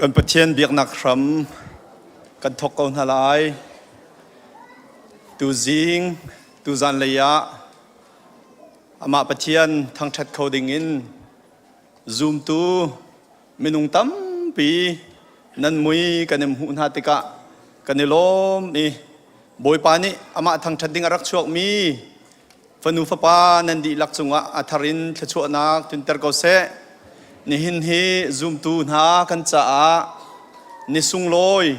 Kan Pathian biaknak hram kan thawk ko hna lai. Tuzing, tuzan lei ah amah Pathian thangṭhat kho ding in zumtu minung tampi nan mui kan in hmuh hna tikah kan i lawm i Bawipa nih amah thangṭhat ding a rak chuakmi fanu fapa nan dihlak cungah a thar in thluachuahnak tlunter ko seh. Nihin hi zumtu hna kan caah ni sunglawi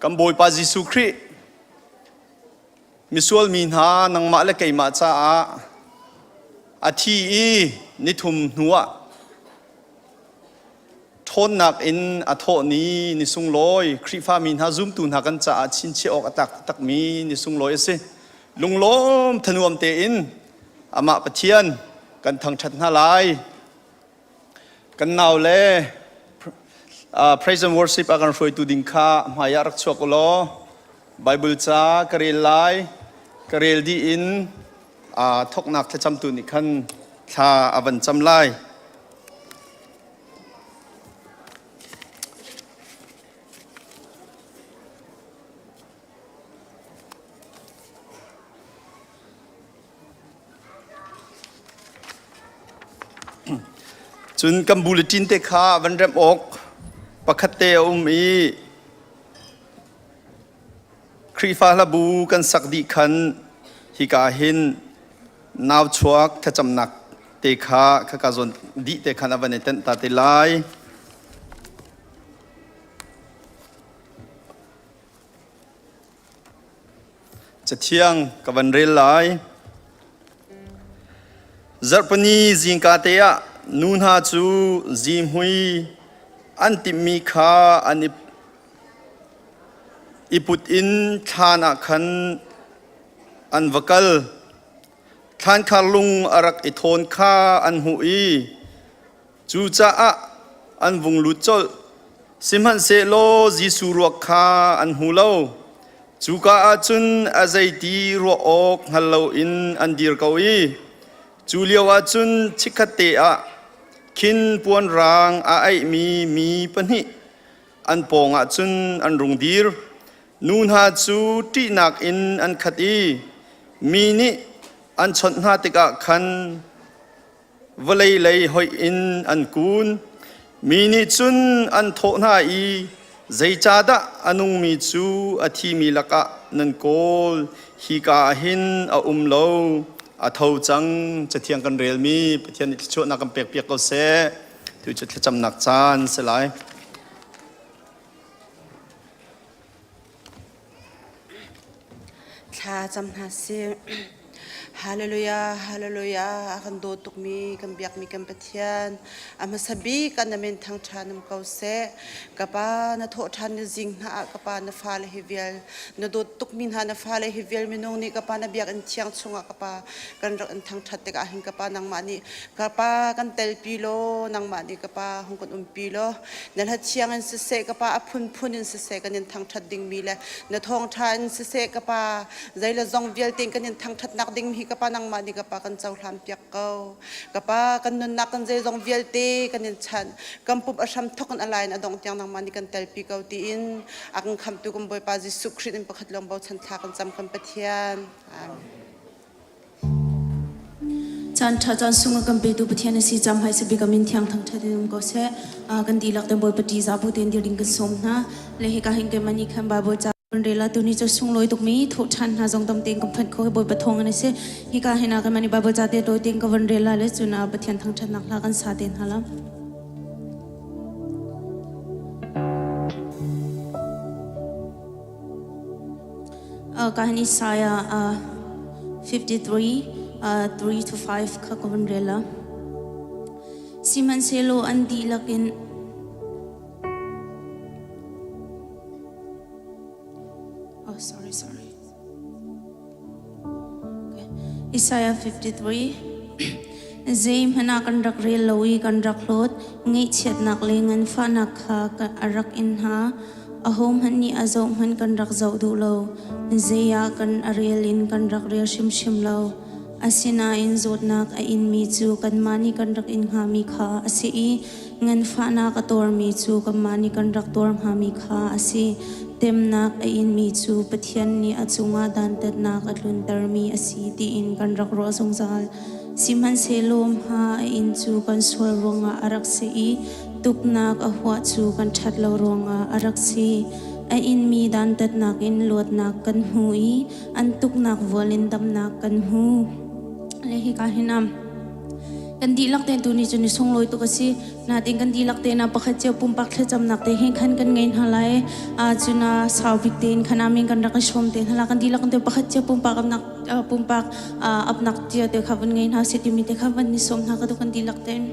kan Bawipa Jesuh Khrih misual mi hna nangmah le keimah caah a thi i nithum hnuah ṭhawnnak in a thawh ni ni sunglawi Khrihfa mi hna zumtu hna kan caah chinchiah awk a tlak taktakmi ni sunglawi a si. Lunglawm thanuam tein amah Pathian kan thangṭhat hna lai. Kan nau le praise and worship a kan hruaitu ding kha hmai ah rak chuak u law Bible ca ka rel lai. Ka rel dih in thawknak thlacamtu nih khan thla a van cam lai. Cun kan bulletin te kha van remh awk pakhat te a um i Khrihfa hlabu kan sak dih khan hika hin nau chuak thlacamnak te kha khaka zawn dih te khan a van i tenh ta te lai. Cathiang ka van rel lai. Zarhpini zingka te ah nu hna cu zihmui an timhmi kha an i i put in thlan ah khan an va kal. Thlankhar lung a rak i thawn kha an hmuh i cucaah an vung lut colh. Sihmanhsehlaw Jesuh ruak kha an hmu lo. Cuka ah cun a zeiti ruah awk hngal loin an dir ko i cu lioah cun chikkhatte ah khin puan raang a aihmi mi pahnih an pawngah cun an rung dir. Nu hna cu ṭihnak in an khat i mi nih an chawnh hna tikah khan vawlei lei hoih in an kun. Mi nih cun an thawh hna i, Zeicahdah a nungmi cu a thimi lakah nan kawl? Hika ah hin a um lo, a tho cang. Cathiang kan relmi Pathian nih thluachuahnak kan pekpiak ko seh. Tu cu thlacamnak caan si lai. Thla cam hna sih. Hallelujah, hallelujah. A kan dawt tukmi, kan biakmi kan Pathian. A hmasa bik ah na min thangṭha nam ko seh. Ka pa, na thawh ṭhan ni zing hna ah ka pa na fale hi vial, na dawt tukmi hna na fale hi vial minung nih ka pa na biakinn thiang chungah ka pa kan rak in thangṭhat tikah hin ka pa nangmah nih ka pa kan telpi law nangmah nih ka pa hung kan umpi law na hla thiang in siseh ka pa a phunphun in siseh kan in thangṭhat dingmi le na thawngṭha in siseh ka pa zei le zong vialte in kan in thangṭhatnak ding hi ka pa nangmah nih ka pa kan cohlan piak ko ka pa kan nunnak kan zeizong vialte kan in chanh kan pum a hram thok in a lai in a dong tiang nangmah nih kan telpi ko tiin a kan khamtu kan Bawipa Jesuh Khrih in pakhat lawng bochan thla kan cam kan Pathian Amen. Caan ṭha caan sung a kan petu Pathian a si cam hai sabik a min thiang thangṭhat in um ko seh. Kan dihlak ten Bawipa ṭihzah bu tein dir ding kan sawm hna. Le hika hin keimah nih khan Bible ca kan rel ah tuni cu sunglawi tukmi thawh ṭhan hna zong dam tein kan phanh kho hi Bawipa thawng an si. Hika hin ah keimah nih Bible ca te tawi tein ka van rel la le cun Pathian thangṭhatnak hla kan sa te hna la. Kahin Isaiah 53, 3 to 5 kha ka hun rel a. Sihmanhsehlaw an dihlak in Oh, sorry, sorry. Okay. Isaiah 53 Zeihmanh ah kan rak rel lo i kan rak hlawt, ngaihchiatnak le nganfahnak kha a rak in hna. Ahohmanh nih a zohhmanh kan rak zoh duh lo. Zei ah kan a rel in kan rak rel hrimhrim lo. Asinain zawtnak a inmi cu kanmah nih kan rak in hngami kha a si i nganfahnak a tuarmi cu kanmah nih kan rak tuar hngami kha a si. Temnak a inmi cu Pathian nih a cungah dantatnak a tluntermi a si tiin kan rak ruah zungzal. Sihmanhsehlaw hma a inn cu kan sual ruangah a rak si i tuknak a huah cu kan ṭhat lo ruangah a rak si. A inmi dantatnak in luatnak kan hmu i an tuknak vual in damnak kan hmu. Le hika hin am kan dihlak tein tu ni cu ni sunglawi tuk a si. Natin kan dihlak tein ah pakhat cio pumpak thlacamnak te hin khan kan ngei hna lai. Ah cun ah sau bik tein khan amin kan rak i sawm te hna la. Kan dihlak te pakhat cio pumpak apnak pumpak apnak cio te kha vun ngei hna si timi te kha van ni sawm hna ka tu kan dihlak tein.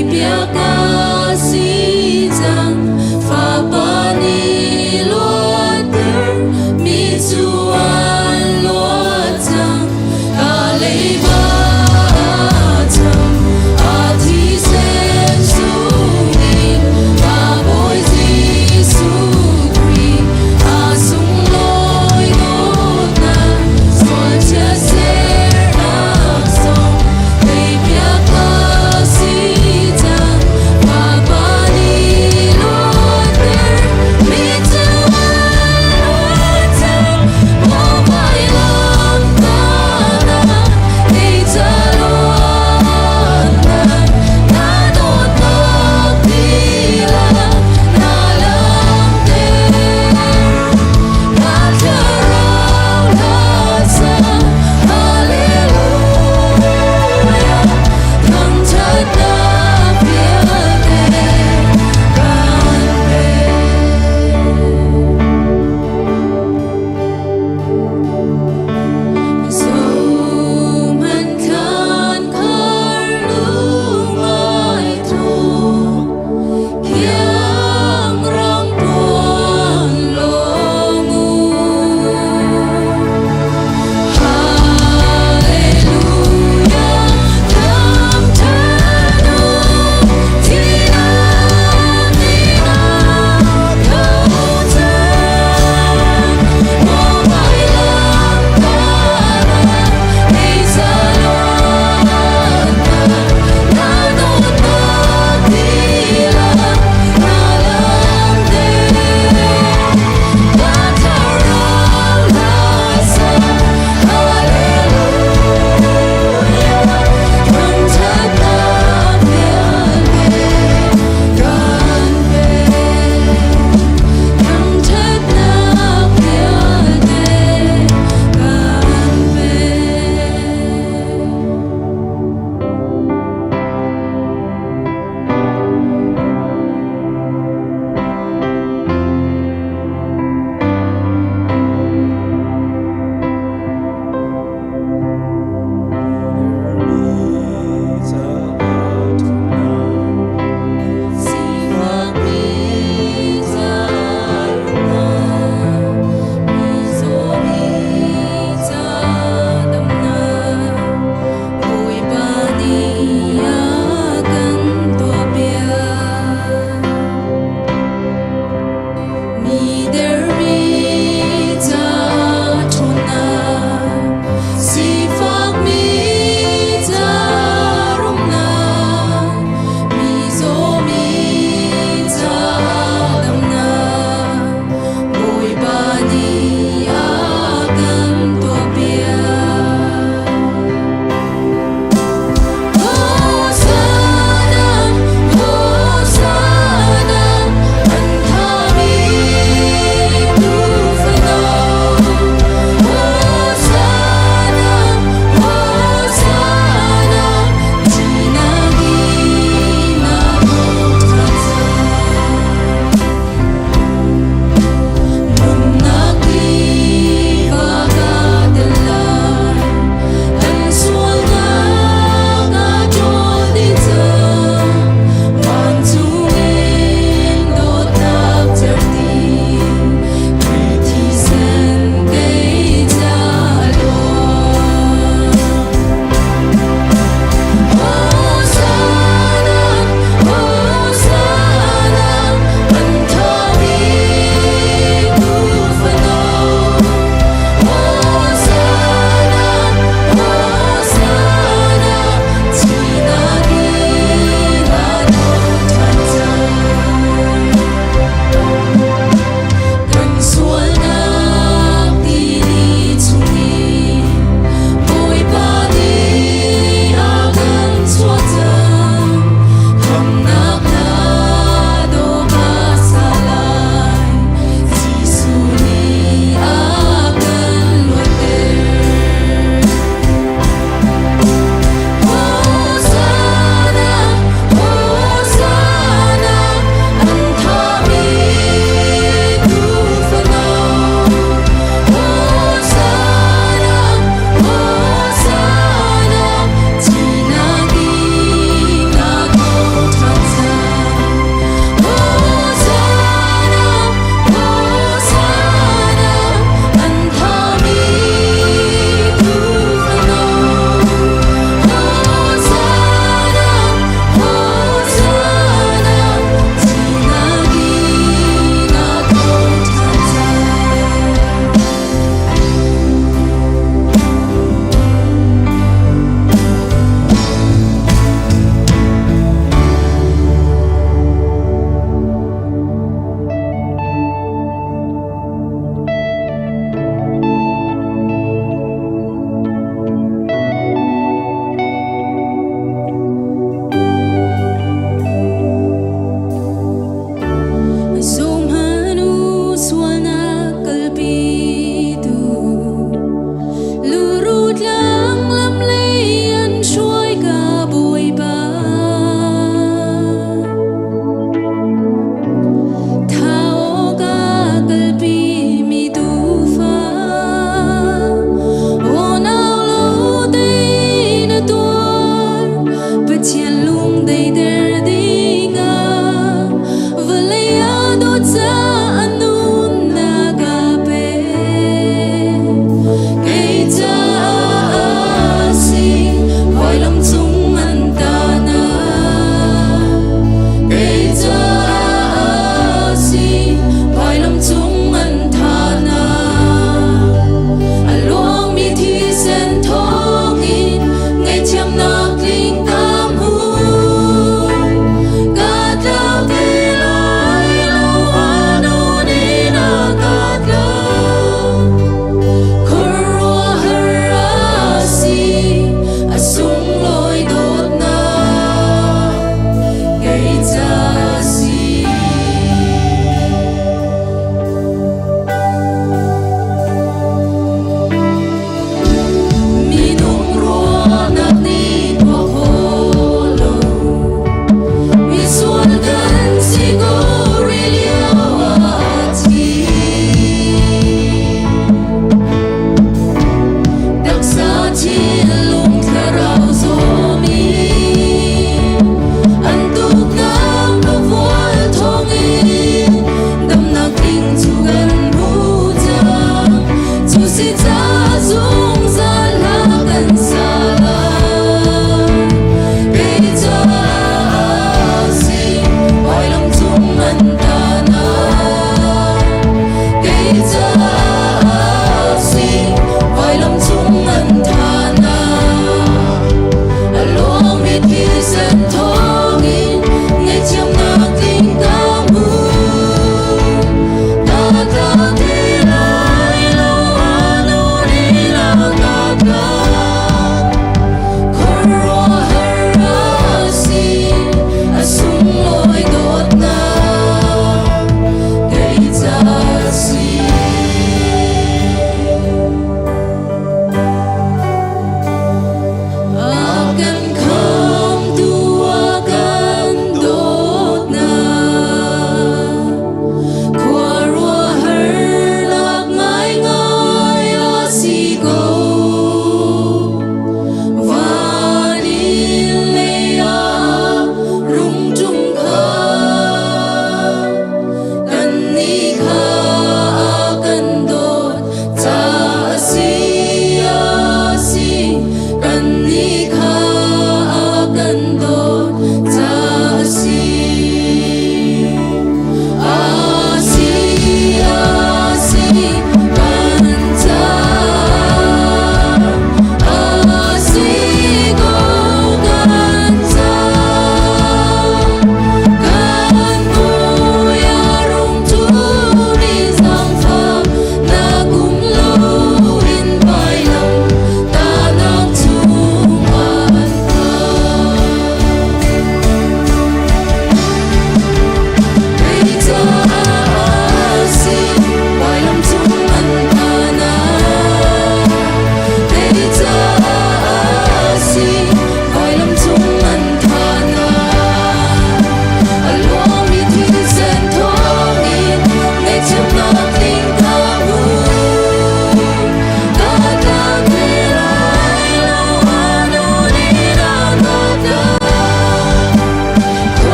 Teipiak ka si cang, Fapa nih luatter, mi cu an luat cang. Ka leiba cang, a thisen sungin, ka Bawi Jesuh Khrih, a sunglawi dawtnak, sualchia sernak zong, teipiak ka si cang.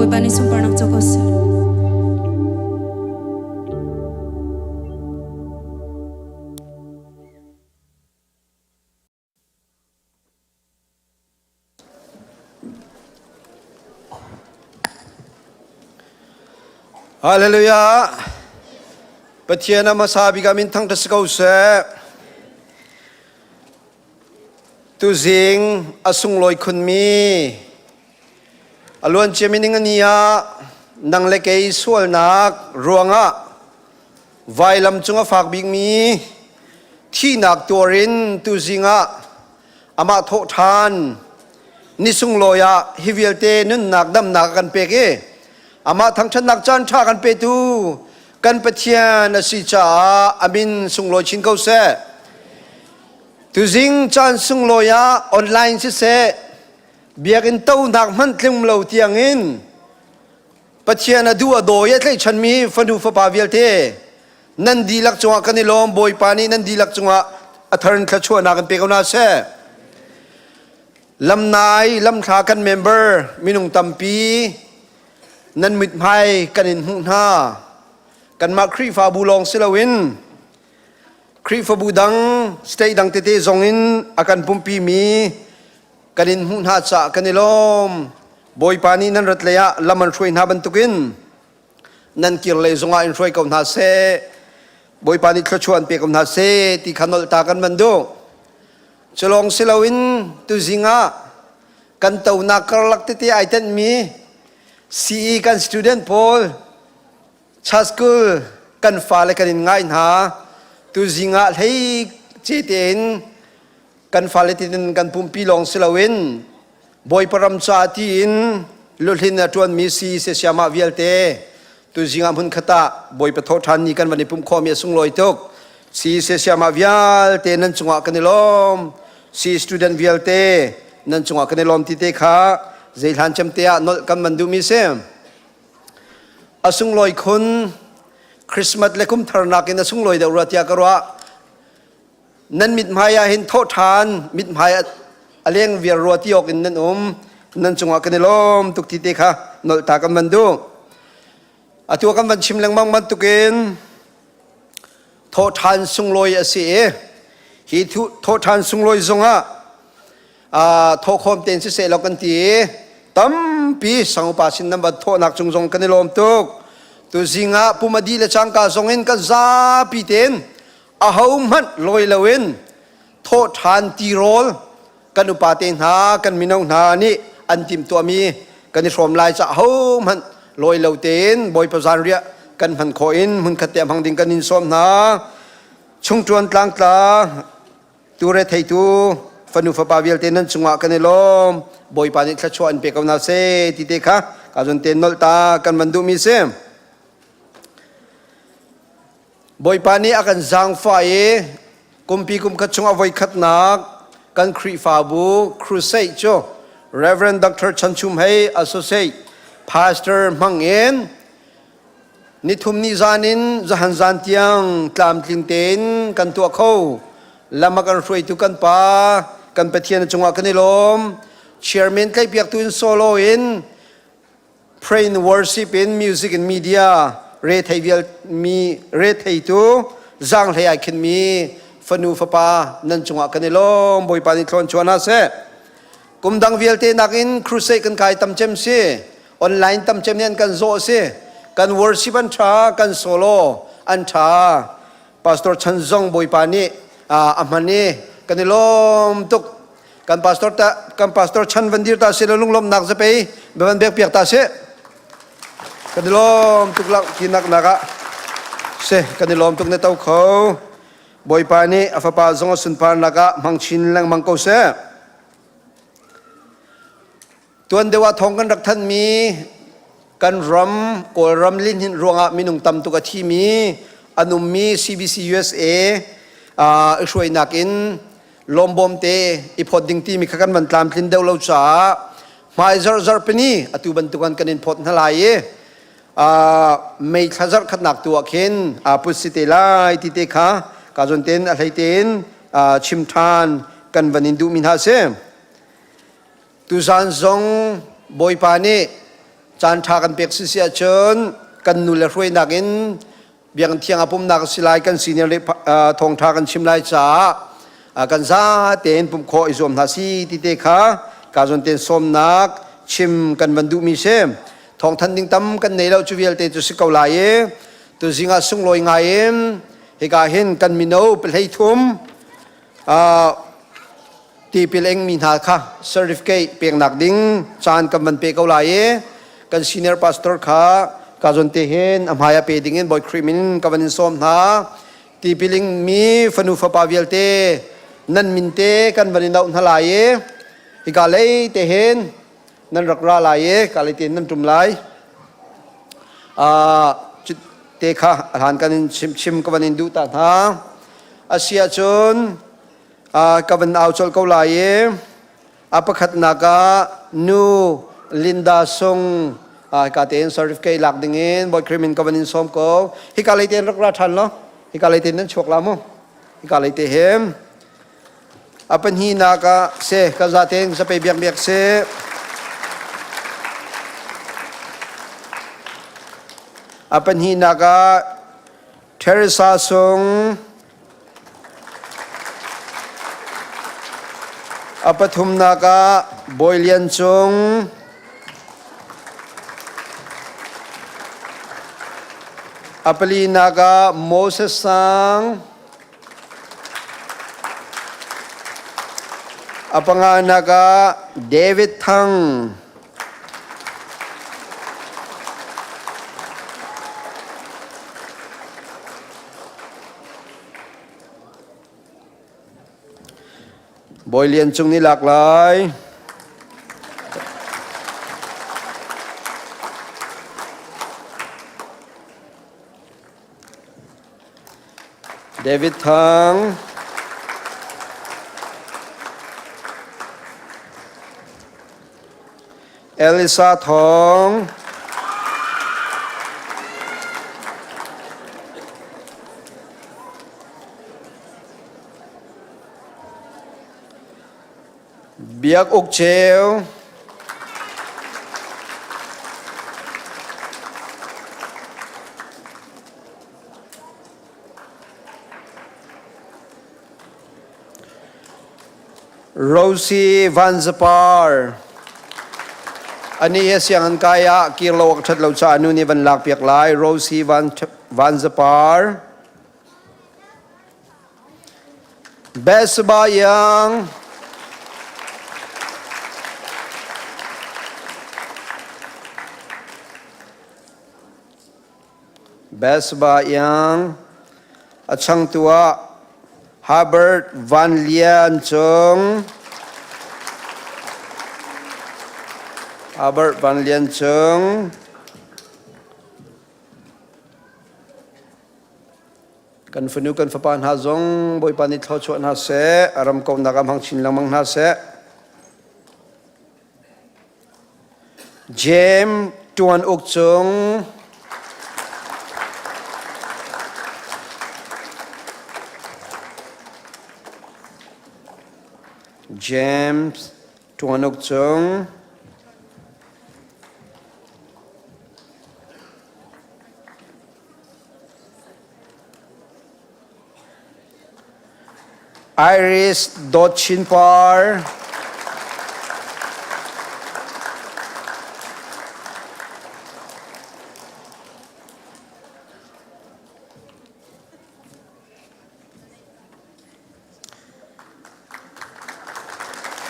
Bawipa nih sunparnak co ko seh. Hallelujah. Pathian a hmasa bik ah min thangṭhat si ko seh. Tuzing a sunglawi khunmi a luancia mi ningani ah nang le kei sualnak ruangah vailam cung a fak bikmi thihnak tuarin tuzing ah amah thawh ṭhan ni sunglawi ah hi vialte nunnak damnak a kan pek i amah thangṭhatnak caan ṭha kan petu kan Pathian a si caah a min sunglawi chin ko seh. Tuzing caan sunglawi ah online siseh biakinn tonak hmanh tling lo tiangin Pathian a duh a dawi a tlaihchanmi fanu fapa vialte nan dihlak cungah kan i lawm. Bawipa nih nan dihlak cungah a thar in thluachuahnak in pe ko hna seh. Lamnai lamthla kan member minung tampi nan mithmai kan in hmuh hna. Kanmah Khrihfabu lawng si loin Khrihfabu dang state dang tete zong in a kan pumpi mi kan in hmuh hna caah kan i lawm. Bawipa nih nan rat lei ah lam an hruai hna bantukin nan kir lei zongah in hruai ko hna seh. Bawipa nih thluachuah an pe ko hna seh ti kha nolh ta kan van duh. Culawng si loin tuzing ah kan tonak karlak tete ai tenhmi CE kan student pawl Church school kan fale kan in ngai hna. Tuzing ah hlei ce tein kan fale tin kan pumpi lawng si loin Bawipa ram ca tiin luhlin a ṭuanmi si siasiamah vialte tuzing ah hmun khat ah Bawipa thawhṭhan ni kan van i pumh khawhmi a sunglawi tuk. Si siasiamah vialte nan cungah kan i lawm. Si student vialte nan cungah kan i lawm ti te kha zeihlan cem te ah nolh kan van duhmi si. A sunglawi khun Christmas le kum thar nakin a sunglawi deuh rua tiah ka ruah. Nan mithmai ah hin thawhṭhan mithmai a leng viar rua ti awk in nan um. Nan cungah kan i lawm tuk ti te kha nolh ta kan van duh. Atu kan van chim lengmang bantukin thawhṭhan sunglawi a si i hi thawhṭhan sunglawi zongah thawhkhawm tein siseh law kan ti i tampi sangupa sin nan van thawhnak cung zong kan i lawm tuk. Tuzing ah pumadi le cangka zong in kan zapi tein ahohmanh lawi loin thawhṭhan tirawl kan upa te hna kan mino hna nih an timhtuahmi kan i hrawm lai caah ahohmanh lawi lo tein Bawipa zanriah kan hman khawh in hmunkhat te hmang ding kan in sawm hna. Chungṭuan tlangtla ture theitu fanu fapa vialte nan cungah kan i lawm. Bawipa nih thluachuah an pe ko hna seh ti te kha ka zon te nolh ta kan van duhmi si. Bawipa nih a kan zaangfah i kumpi kum khat chung a voikhatnak kan Khrihfabu crusade cu Reverend Dr. Chan Chum Hei Associate Pastor hmang in nithum ni zan in zahan zan tiang tlamtling tein kan tuah kho. Lam a kan hruaitu kan pa kan Pathian cungah kan i lawm. Chairman tlaihpiaktu in solo in Pray and worship in music and media re thei vial mi re thei tu zang hlei ai khin mi fanu fapa nan cungah kan i lawm Bawipa nih thlawn chuan hna seh. Kum dang vialte nakin crusade kan kai tam cem si online tam cem nih an kan zawh si kan worship an tha kan solo an tha pastor Chan zong Bawipa nih a hman i kan i lawm tuk kan pastor ta kan pastor Chan van dir ta se lunglawmnak zapei van bek piak ta se kan i lawm tuk lak ti nak nak ah se kan i lawm tuk ne to kho Bawipa nih a fapa zong a sunparnak ah hmang chin lengmang ko seh. Tuan deuh ah thawng kan rak thanmi kan ram Kawlram lihninh ruangah minung tam tuk a thimi an ummi CBC USA i hruainak in lawmbawm te i phawt ding timi kha kan van tlamtlin deuh lo caah hmai zarh zarhpini atu bantukan kan in phawt hna lai i May thla zarh khatnak tu ah khin put si te lai ti te kha ka zawn ten a hlei tein chim ṭhan kan van in duhmi hna a si. Tuzan zong Bawipa nih Caan ṭha kan pek si si ahcun kan nu le hruainak in biakinn thiang ah pumnak a si lai kan senior le thawngṭha kan chim lai caah kan za tein pumh khawh i zuam hna si ti te kha ka zawn tein sawmnak chim kan van duhmi si. Thawngthanh ding tam kan nei lo cu vialte cu si ko lai i tuzing ah sunglawi ngai in hika hin kan mino pahlei thum tipil engmi hna kha certificate peknak ding caan kan van pe ko lai i kan senior pastor kha ka zawn te hin a hmai ah pe ding in Bawi Khrih min ka van in sawm hna. Tipiling mi fanu fapa vialte nan min te kan van in auh hna lai i hika lei te hin nan rak ra lai i ka lei te nan ṭum lai. Te kha a hlan kan in chim chim ka van in duh ta hna. A si ahcun ka van au colh ko lai i a pakhatnak ah nu Linda Sung hika tein certificate lak ding in Bawi Khrih min ka van in sawm ko. Hika lei tein rak ra ṭhan law hika lei tein nan chuak la mu. Hika lei te hem. A pahnihnak ah se ka za tein zapei biak biak se. A pahnihnak ah Teresa Sung A pathumnak ah Bawi Lian Cung A palinak ah Moses Sang A panganak ah David Thang. Bawi Lian Cung nih lak lai. David Thang. Elisa Thawng. Biak Uk Ceu. Rosie Van Zapar. Ani he sianginn kai ah kir lo ak ṭhat lo caah nu nih van lak piak lai. Rosie Van, Van Zapar. Bathsheba Yang. Bathsheba Yang. A changtu ah Herbert Van Lian Cung. Herbert Van Lian Cung. Kan fanu kan fapa hna zong Bawipa nih thluachuah hna seh, a ram kauhnak ah hmang chin lengmang hna seh. James Tuan Uk Cung James Tuan Uk Cung Iris Dawt Chin Par.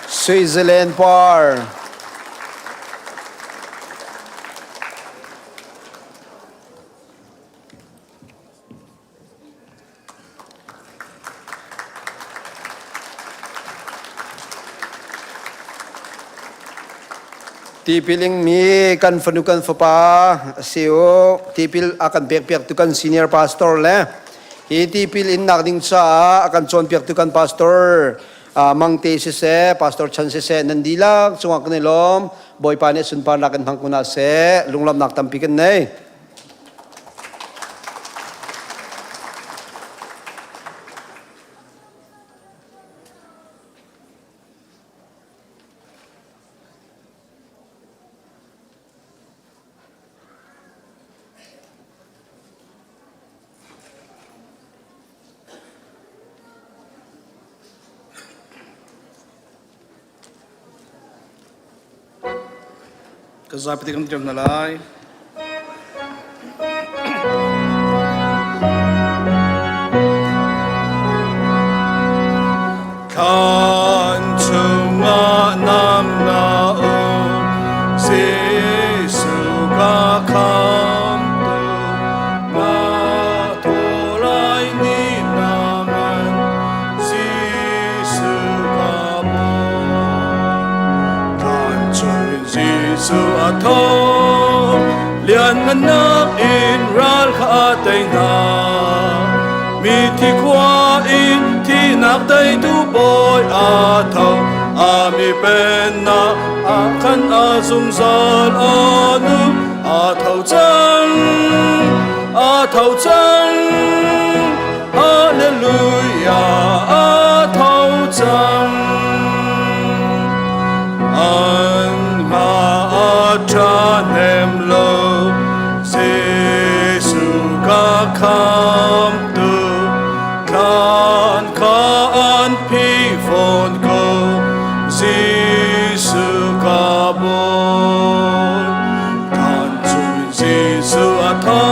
Switzerland Par. Tipil ingmi kan fanu kan fapa a si u. Tipil a kan pekpiaktu kan senior pastor le hi tipil innak ding caah a kan cawnpiaktu kan pastor Mangte siseh, pastor Chan siseh nan dihlak cungah kan i lawm. Bawipa nih sunparnak in hmang kun hna seh. Lunglawmhnak tampi kan nei. Ka zapi te kan ṭem hna lai. Thlan chungah nam na um, Jesuh ka khamtu, na tho lai ni na ngan, Jesuh ka bawm. Thlan chungin Jesuh a tho, lianngannak in ral kha a tei hna. Mithi khua in thihnak teitu bawi a tho, a mi pennak a khan a zungzal a nung, a tho cang, a tho cang, Hallelujah, a tho cang. An hma a ṭhahnem lo, Jesuh ka khamtu, thlan kha an phih fawn ko, Jesuh ka bawi. Thlan chungin Jesuh a tho,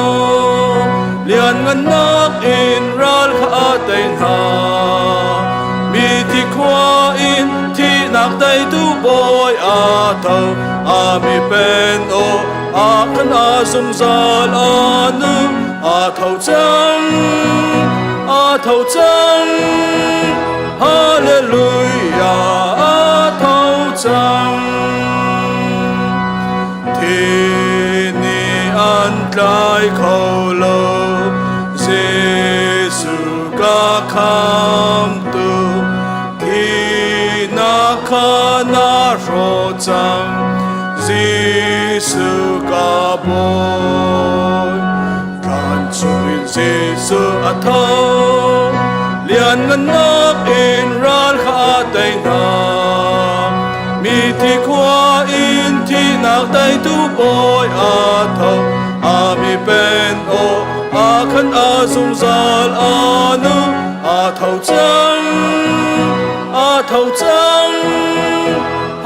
lianngannak in ral kha a tei hna. Mithi khua in thihnak teitu bawi a tho, a mi pen aw a kan a zungzal a nung, a tho cang, a tho cang, Hallelujah, a tho cang. Thi nih an tlai kho lo, Jesuh ka khamtu, thihnak kha na hrawh cang, Jesuh ka bawi. Thlan chungin Jesuh a tho, lianngannak in ral kha a tei hna. Mithi khua in thihnak teitu bawi a tho, a mi pen aw a khan a zungzal a nung, a tho cang, a tho cang,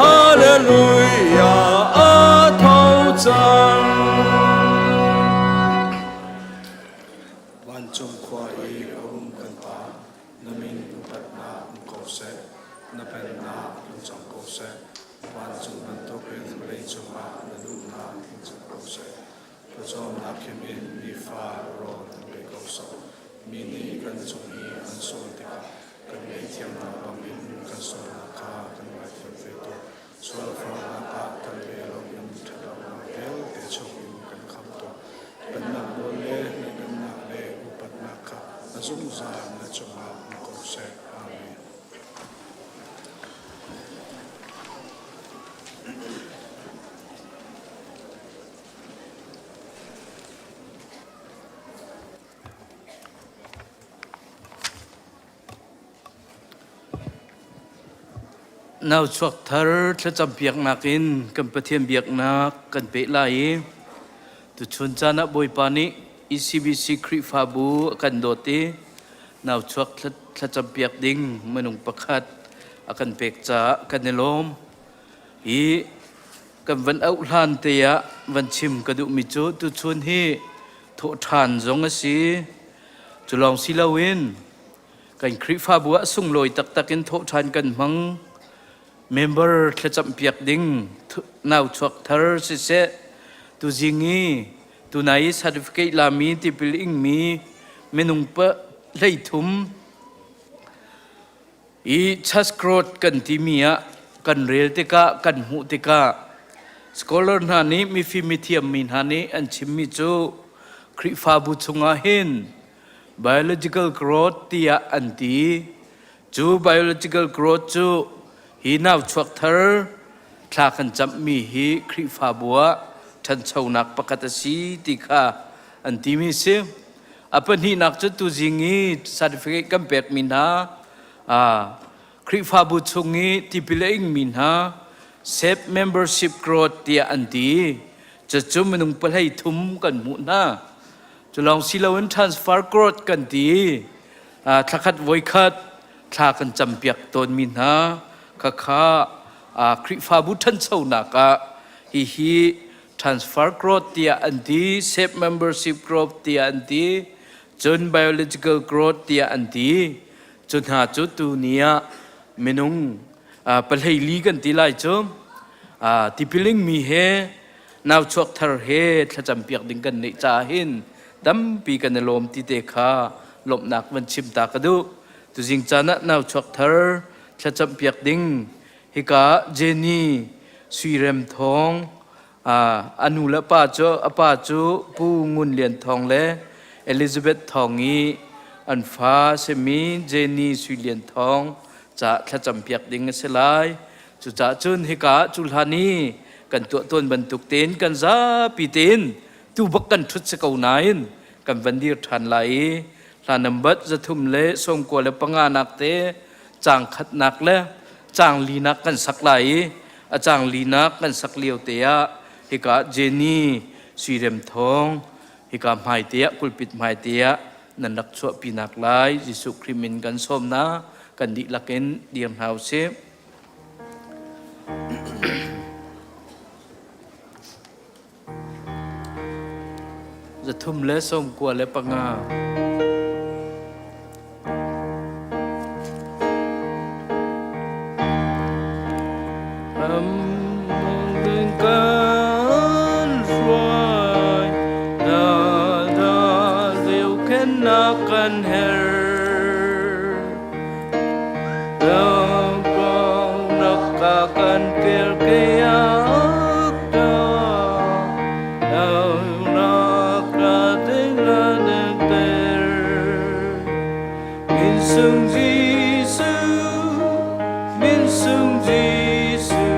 Hallelujah, a tho cang. Vancung khua i a um kan Pa, na min upatnak um ko seh, na pennak tlung cang ko seh. Vancung bantukin vawlei cungah na duhnak tling cang ko seh. Pawcawmnak khim in nifa rawl kan pe ko sawh. Mi nih kan cung i an sual tikah kan ngaihthiam hna bangin kan sualnak kha kan ngaithiam ve tuah. Sualforhnak ah tel ve loin ṭhatlonak vialte chungin kan khamh tuah. Pennak nawl le naihnemnak le upatnak kha a zungzal na cungah um ko seh. Amen. Nauchuak thar thlacam piaknak in kan Pathian biaknak kan peh lai i tuchun caan ah Bawipa nih ECBC Khrihfabu a kan dawt i nauchuak thlacam piak ding minung pakhat a kan pek caah kan i lawm. Hi kan van auh hlan te ah van chim ka duhmi cu tuchun hi thawhṭhan zong a si. Cu lawng si loin kan Khrihfabu ah sunglawi taktak in thawhṭhan kan hmang. Member thlacamh piak ding nau chuak thar siseh tuzing i tunai i certificate lami tipil ingmi minung pa 13 I church kan timi ah kan rel tikah kan hmuh tikah scholar hna nih mifim mithiam mi hna nih an chimmi cu Khrihfabu chungah hin biological growth tiah an ti. Cu biological growth cu hi nau chuak thar thla kan camhmi hi Khrihfabu ah ṭhanchonak pakhat a si ti kha an timi a si. A pahnihnak cu tuzing i certificate kan pekmi hna Khrihfabu chung i tipil a ingmi hna SEP membership growth tiah an ti. Cucu minung pahlei thum kan hmuh hna. Cu lawng si loin transfer growth kan ti. Thlakhat voikhat thla kan campiak tawnmi hna khakha Khrihfabu ṭhanchonak ah hihi Transfer growth tiah an ti, Safe membership growth tiah an ti, cun biological growth tiah an ti. Cu hna cu tuni ah minung pahleili kan ti lai cu tipiling mi he nau chuak thar he thlacam piak ding kan neih caah hin tampi kan i lawm ti te kha lawmhnak van chim ta ka duh. Tuzing caan ah nau chuak thar thlacam piak ding hika Jenny Suirem Thawng a nu le pa cu a pa cu Pu Ngun Lian Thawng le Elizabeth Thawng i an fa simi Jenny Sui Lian Thawng ca thlacam piak ding a si lai. Cucaah cun hika cu hlan i kan tuah tawn bantuk tein kan zapi tein tu bak kan ṭhut si ko nain kan van dir ṭhan lai i hla nambat 395 nak te caang khatnak le caang linak kan sak lai i a caang linak kan sak lio te ah hika Jenny Suirem Thawng hika hmai te ah pulpit hmai te ah nan rak chuahpi nak lai Jesuh Khrih min kan sawm na kan dihlak in dir hna usih. 395. Kan hruai na na leukennak kan her Dangkong ka kan kel keak ta Dang ka ding la neng ter Min sung Jesu Min sung Jesu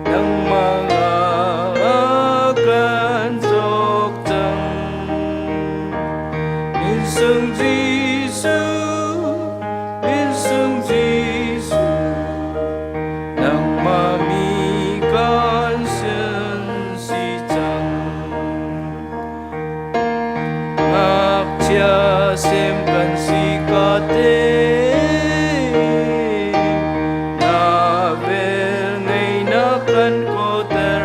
Nangmah kan cawk cang Min sung Jesuh, min sung Jesuh, nangmah mi kan sin si cang. Ngakchia sem kan si ka te, na vel ngei na kan koter.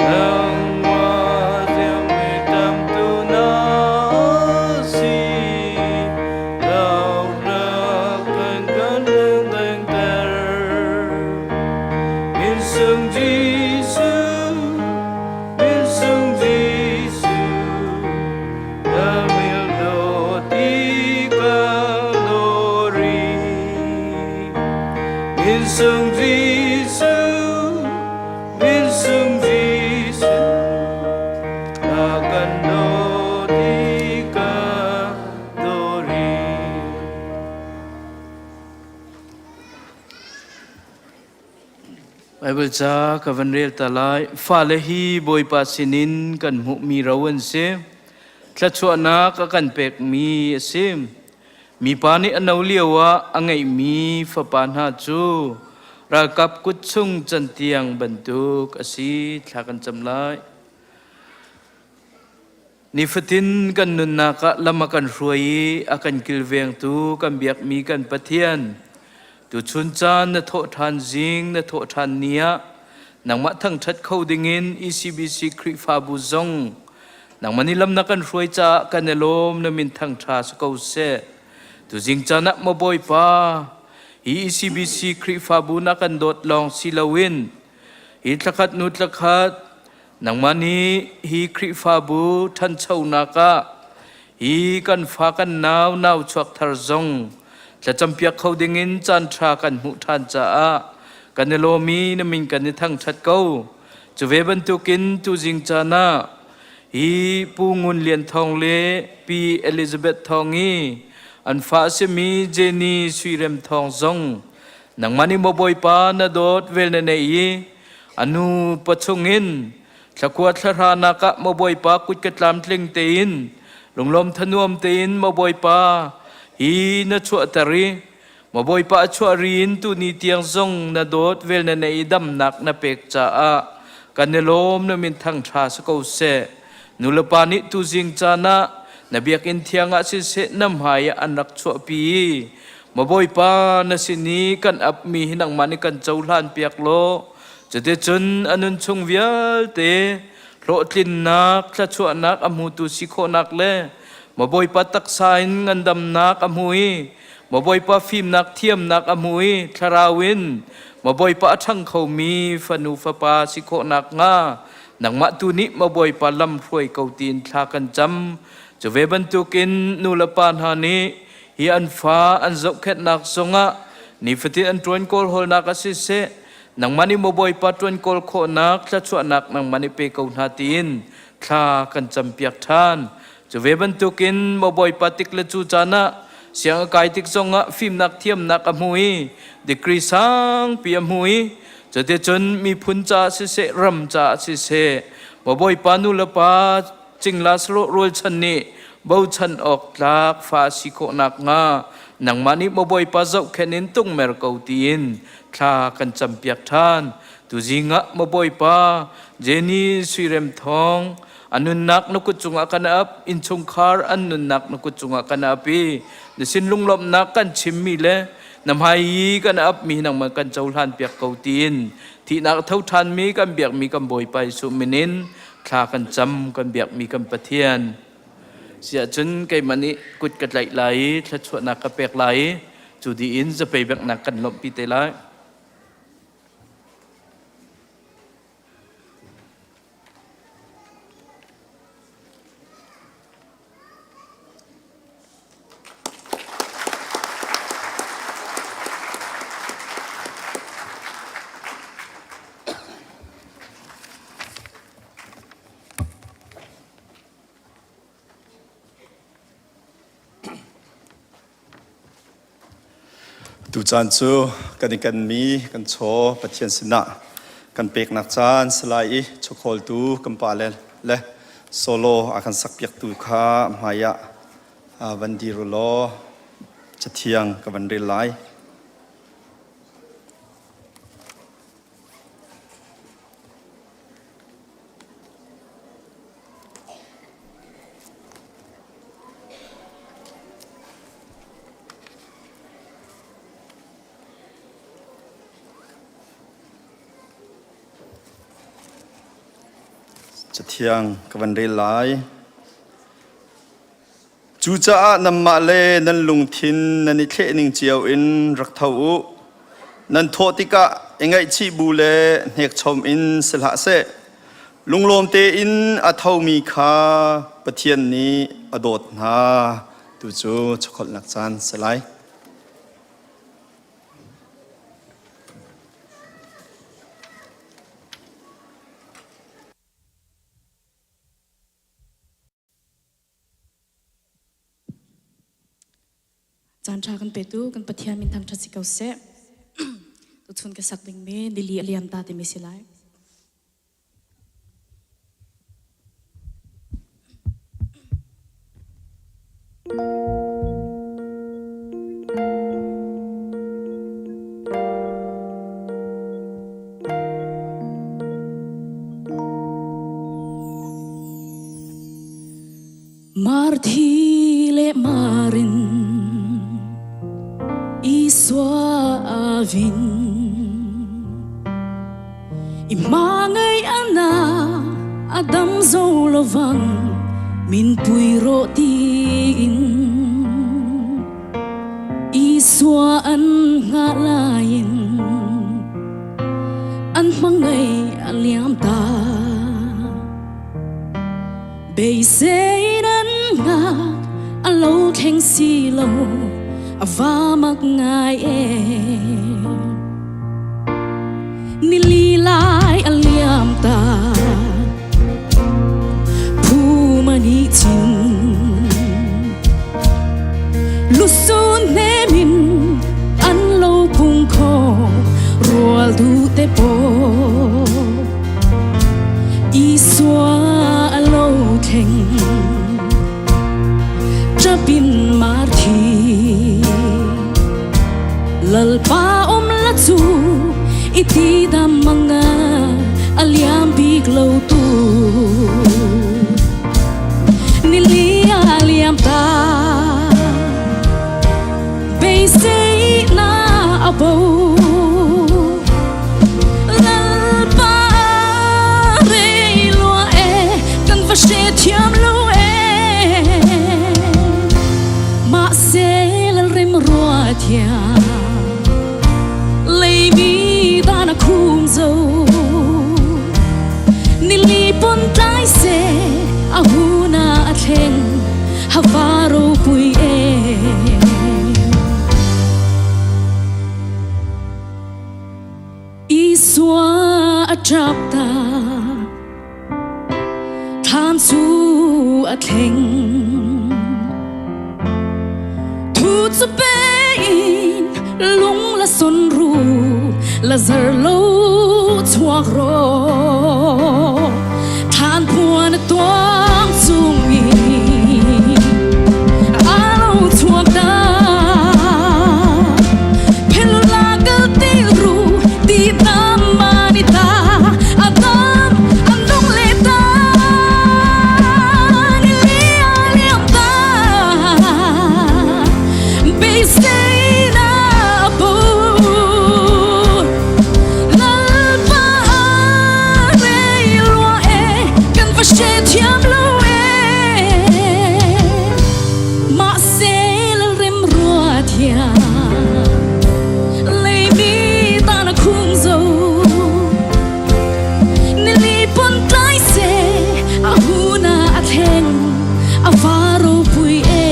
Nangmah ziangmi tamtu na si, Launak kan kan lengter. Min sung Jesuh, min sung Jesuh, na mil dawt i ka lori. Min sung Jesuh, Min sung Jesuh, na kan dawt i ka dori. Bible ca ka van rel ta lai. Fale hi Bawipa sinin kan hmuhmi ro an si. Thluachuahnak a kan pekmi a si. Mipa nih a no lio ah a ngeihmi fapa hna cu ralkap kut chung cantiang bantuk a si. Thla kan cam lai. Nifatin kan nunnak ah lam a kan hruai i a kan kilvengtu kan biakmi kan Pathian, tuchun caan na thawh ṭhan zing na thawh ṭhan ni ah nangmah thangṭhat kho dingin ECBC Khrihfabu zong Nangmah nih lam na kan hruai caah kan i lawm na min thangṭha si ko seh. Tuzing caan ah maw Bawipa, hi ECBC Khrihfabu na kan dawt lawng si loin hi thlakhat hnu thlakhat nangmah nih hi Khrihfabu ṭhanchonak ah hi kan fa kan nau nau chuak thar zong thlacampiak kho dingin caan ṭha kan hmuh ṭhan caah kan i lawm i na min kan i thangṭhat ko. Cu ve bantukin tuzing caan ah hi Pu Ngun Lian Thawng le Pi Elizabeth Thawng i an fa a simi Jenny Sui Rem Thawng zong nangmah nih maw Bawipa na dawt vel na neih i a nu pachung in thlakua thlahra nak ah maw Bawipa kut ka tlamtling tein lunglawm thanuam tein maw Bawipa hi na chuahter i Maw Bawipa a chuah ri in tuni tiang zong na dawt vel na nei damnak na pek caah kan i lawm na min thangṭha si ko seh. Nulepa nih tuzing caan ah na biakinn thiang ah siseh na hmai ah an rak chuahpi i Maw Bawipa na sin i kan apmi hi nangmah nih kan cohlan piak law. Cuticun a nun chung vialte hlawhtlinnak, thluachuahnak a hmutu si khawhnak le maw Bawipa taksa in ngandamnak a hmu i maw Bawipa fimnak thiamnak a hmu i thlarau in maw Bawipa a ṭhang khomi fanu fapa si khawhnak hnga nangmah tu nih maw Bawipa lam hruai ko tiin thla kan cam. Cu ve bantukin nu le pa hna nih hi an fa an zohkhenhnak zongah nifatin an ṭuan kawlhawlnak ah siseh nangmah nih maw Bawipa ṭuan kawl khawhnak thluachuahnak nangmah nih pe ko hna tiin thla kan campiak ṭhan. Cu ve bantukin maw Bawipa tik le cu caan ah siang a kai tik zongah fimnak thiamnak a hmu i degree sangpi a hmu i cuticun miphun caah siseh ram caah siseh maw Bawipa nu le pa cingla sarawh rualchan nih bochan awk tlak fa si khawh nakhnga nangmah nih maw Bawipa zohkhenh in tungmer ko tiin thla kan campiak ṭhan. Tuzing ah maw Bawipa Jenny Suirem Thawng a nunnak na kut cungah kan ap, innchungkhar an nunnak na kut cungah kan ap i na sin lunglawmhnak kan chimmi le na hmai i kan apmi nangmah kan cohlan piak ko tiin thihnak tho ṭhanmi kan biakmi kan Bawipa Jesuh min in thla kan cam kan biakmi kan Pathian. Siahcun keimah nih kut ka tlaih lai i thluachuahnak ka pek lai i cu dih in zapei benghnak kan lawmhpi te lai. Tucaan cu kan i kenmi kan chaw Pathian sinah kan peknak caan si lai i chawkhawltu kan pale le solo a kan sakpiaktu kha hmai ah van dir u law cathiang ka van rel lai. Cathiang ka van rel lai. Cucaah nanmah le nan lungthin nan i thleh ning cio in rak tho u. Nan thawh tikah i ngaihchih bu le hnekchom in si hlah seh. Lunglawm tein a thomi kha Pathian nih a dawt hna. Tu cu chawkholhnak caan si lai. Caan ṭha kan petu kan Pathian min thangṭhat si ko seh. Tuchun ka sak dingmi nili a liam ta timi si lai. Marthi le marin Isua avin I hmangai ana adam zo lovang min pui ro tiin Isua an ngalain an hmangai a liam ta Beisei nan ngak a lo thleng si lo a va mak ngai e Nili lai a liam ta phu mani chin Lusun nemin an lo pung kho rual du te po Isua a lo thleng ṭapin marthi Lalpa um la cu i ti dam manga a liam bik lo tu Nili a liam ta beisei na a bo. Mahse lalrem rua thiam Leimi dan a khum zo Nili pon tlai se a huna a thleng Havaro pui e Isua a ṭap ta Thlam cu a thleng. Thu cu pe in lung la son ru la zar lo chuak ro. Thlan puan a tuang chung i a lo chuak ta. Philula kal ti ru ti tam manita adam an nung le ta ni li a liam ta beisei na bu lalpa rei lua e kan va she thiam lo e Mahse lalrem rua thiam Leimi ta na khung zo Nili pon tlai se a huna a thleng a varo pui e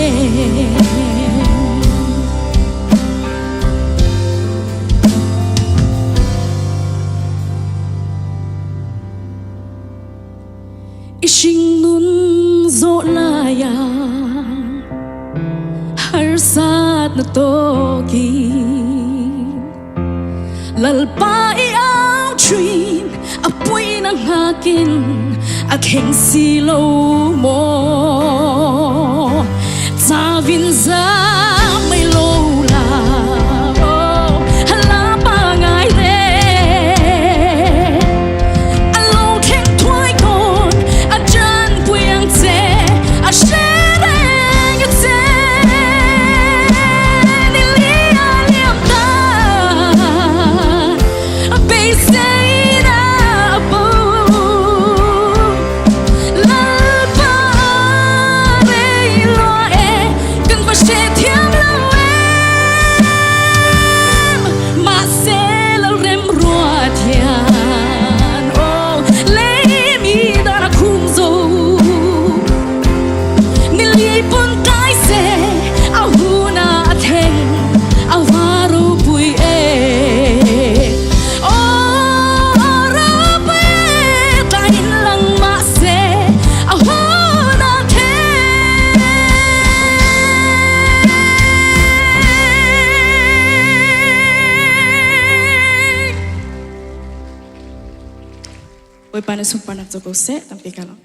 Ising nun zawh lai ah harsat na tawkin Lalpa i au ṭhin a pui na hngakin a thleng si lo maw Cavin za mei lo la oh hala pa ngai re A lo thleng thuai kon a chan pui ang che a hre reng a che ni li a liam ta beisei na bu lalpa rei lua e kan va hre thiam lo em mahse lalrem rua thian oh leimi dar a khum zo nili pun kai se a huna a theng a varu pui e oh rape tain lang ma se a huna theng Bawipa na sunparnak cu ko seh tampi ka lawm.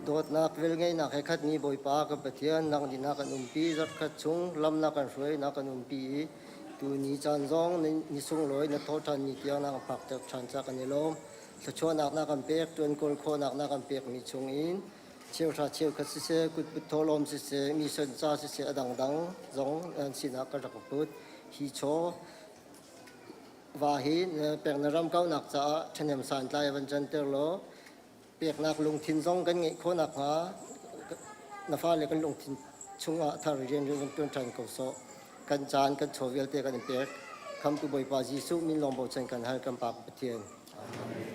Dawtnak velngeihnak he khatmi Bawipa kan Pathian nang nih na kan umpi zarhkhat chung lam na kan hruai na kan umpi i tuni caan zong ni sunglawi na thawhṭhan ni tiang na kan phakter ṭhan ca kan i lawm. Thluachuahnak na kan pek, ṭuan kawl khawhnak na kan pekmi chung in cheuhra cheukhat siseh, kutput thawhlawm siseh, mi sonca siseh a dangdang zong nan sinah kan rak put. Hi chaw va hi pek na ram kaunak caah ṭhahnem santlai van canter law peknak lungthin zong kan ngeih khawh nakhnga na fale kan lungthin chungah thar rian rian ṭuan ṭhan ko sawh. Kan caan kan chaw vialte kan in pek. Khamtu Bawipa Jesuh min lawng bochan kan hal kan Pa Pathian. Amen.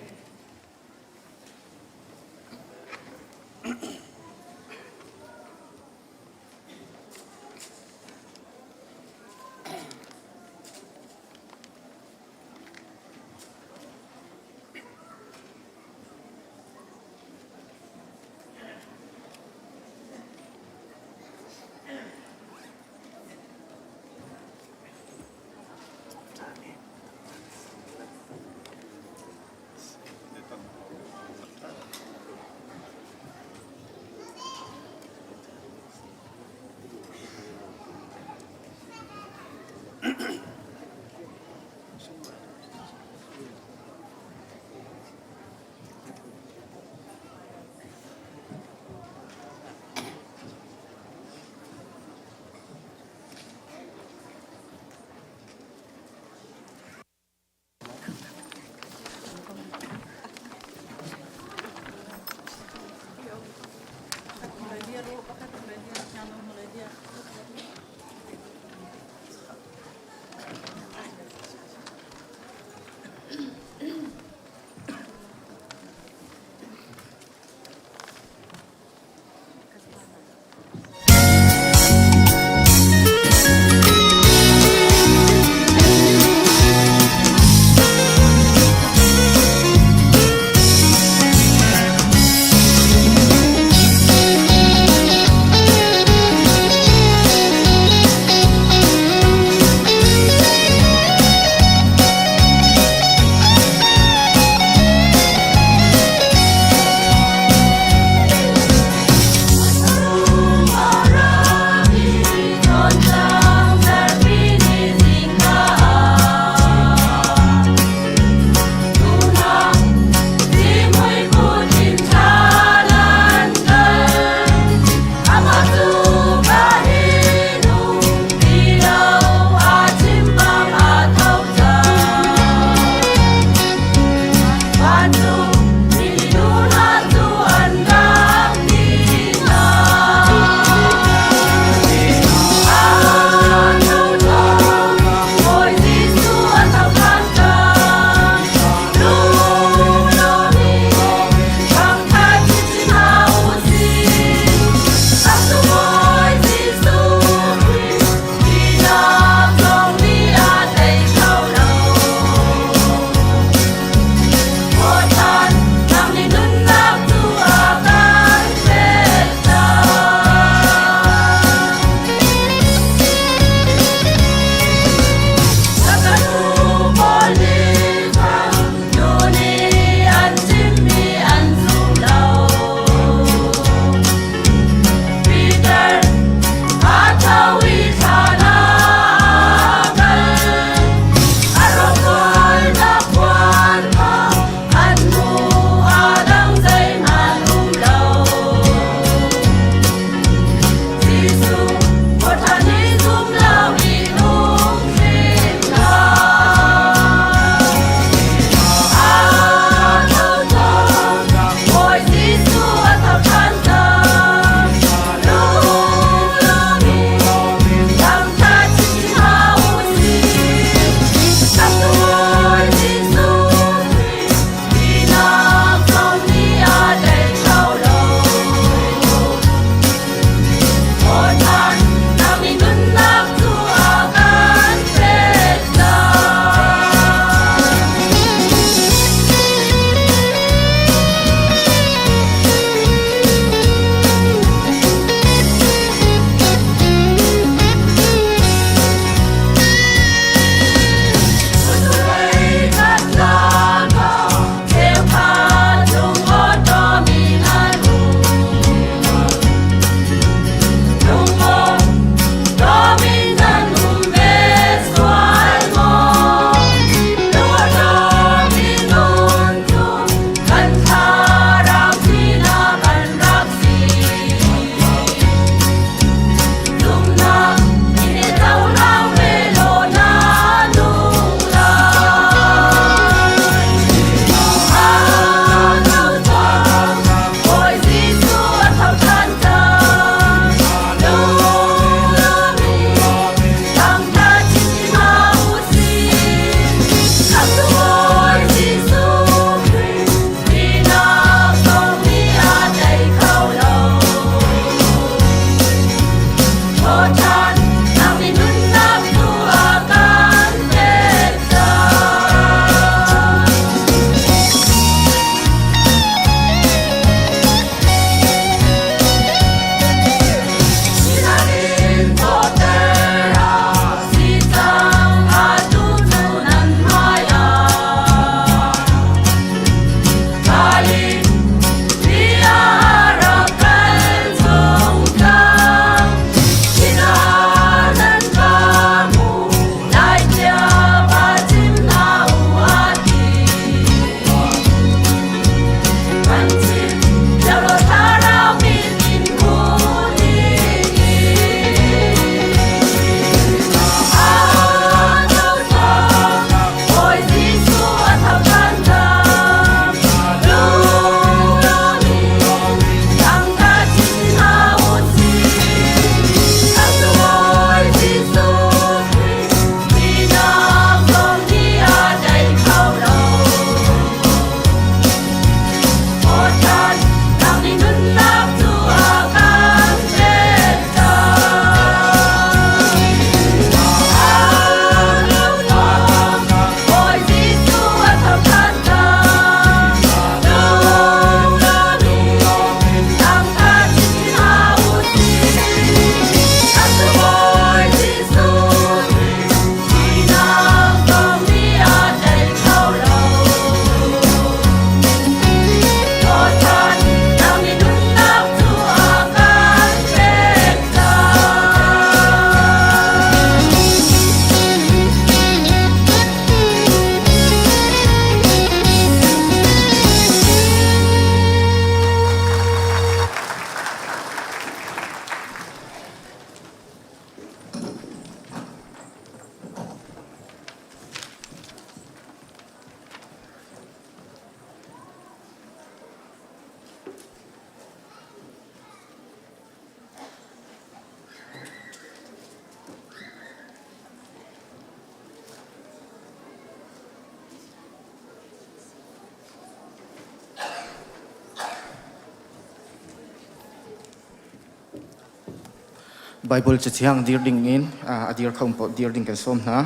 Bible cathiang dir ding in a dir kho paoh dir ding kan sawm hna.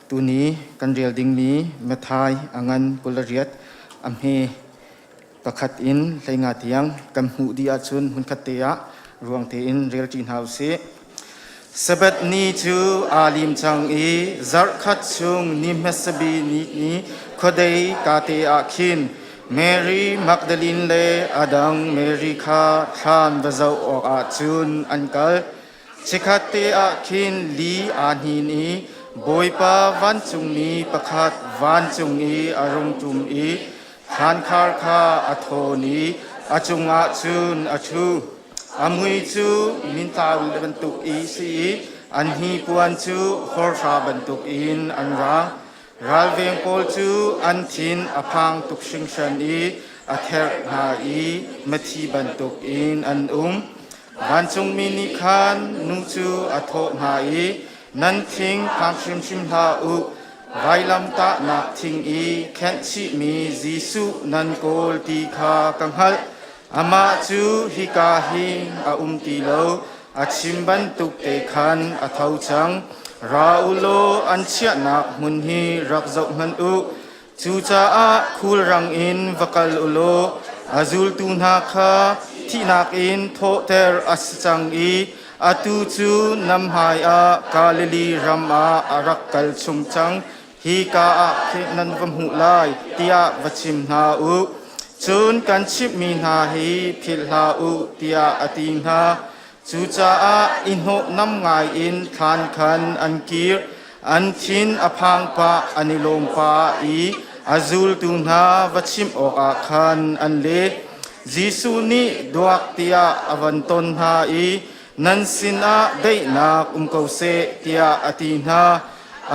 Tuni kan rel dingmi Matthai a ngan 28 a hme pakhat in 15 tiang kan hmuh dih ahcun hmunkhat te ah ruang tein rel ṭi hna usih. Sabbath ni cu aa lim cang i zarhkhat chung ni hmasa bik ni ni khuadei kate ah khin Mary Magdalene le a dang Mary kha thlan va zoh awkah cun an kal. Chikkhatte ah khin li aa hnin i Bawipa vancungmi pakhat vancung i a rung ṭum i thlankhar kha a thawn i a cungah cun a ṭhu. A mui cu mintlau bantuk i si i an hnipuan cu hawrha bantukin an rang. Ralveng pawl cu an thin a phang tuk hringhran i a therh hna i mithi bantukin an um. Vancungmi nih khan nu cu a thawh hna i, Nan thing phang hrimhrim hlah u, vailamtahnak thing i khenhchihmi Jesuh nan kawl ti kha ka hngalh. Amah cu hika hin a um ti lo, a chim bantuk te khan a tho cang. Ra u law an chiahnak hmun hi rak zoh hmanh u. Cucaah khulrang in va kal u law a zultu hna kha thihnak in thawhter a si cang i atu cu nan hmaiah Galilee ram ah a rak kal chung cang. Hika ah khin nan va hmuh lai, tiah va chim hna u. Cun kan chimhmi hna hi philh hlah u, tiah a ti hna. Cucaah i hnawhnam ngaiin thlan khan an kir, an thin a phang pah, an i lawm pah i a zultu hna va chimh awkah khan an leh. Jesuh nih duak tiah a van ton hna i nan sinah daihnak um ko seh tiah a ti hna.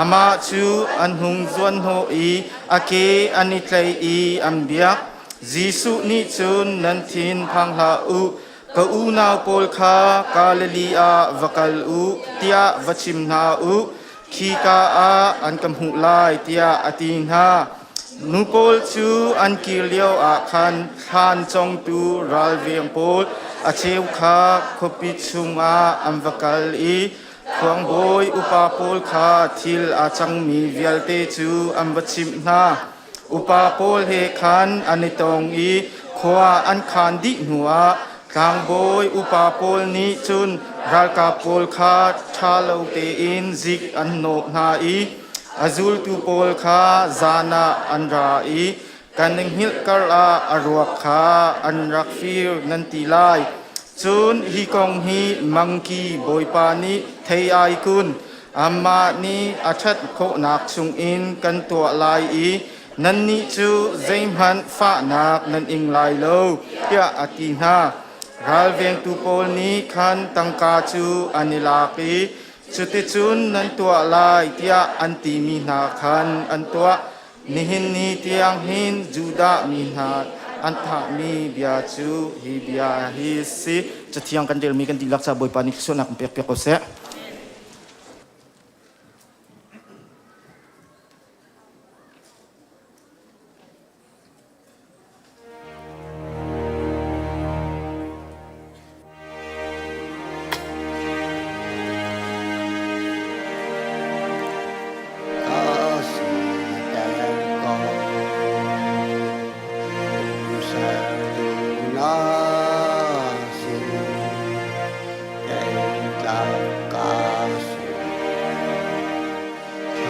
Amah cu an hung zuanhnawh i a ke an i tlaih i an biak. Jesuh nih cun nan thin phang hlah u, Ka unau pawl kha Galilee ah va kal u tiah va chim hna u. Khika ah an ka hmuh lai tiah a ti hna. Nu pawl cu an kir lio ah khan thlan congtu ralveng pawl a cheu kha khuapi chungah an va kal i khuangbawi upa pawl kha thil a cangmi vialte cu an va chimh hna. Upa pawl he khan an i tong i khua an khaan dih hnuah tlangbawi upa pawl nih cun ralkap pawl kha ṭha lo tein zik an nawh hna i a zultu pawl kha zan ah an ra i kan i hngilh karah a ruak kha an rak fir nan ti lai. Cun hi kong hi mangki bawipa nih thei ai kun. Amah nih a ṭhat khawhnak chungin kan tuah lai i nannih cu zeihmanh fahnak nan ing lai lo, tiah a ti hna. Ralvengtu pawl nih khan tangka cu an i lak i cuticun nan tuah lai tiah an timi hna khan an tuah. Nihin ni tiang hin Judah mi hna an thahmi bia cu hi bia hi a si. Cathiang kan relmi kan dihlak ca Bawipa nih thluachuahnak in pek piak ko seh.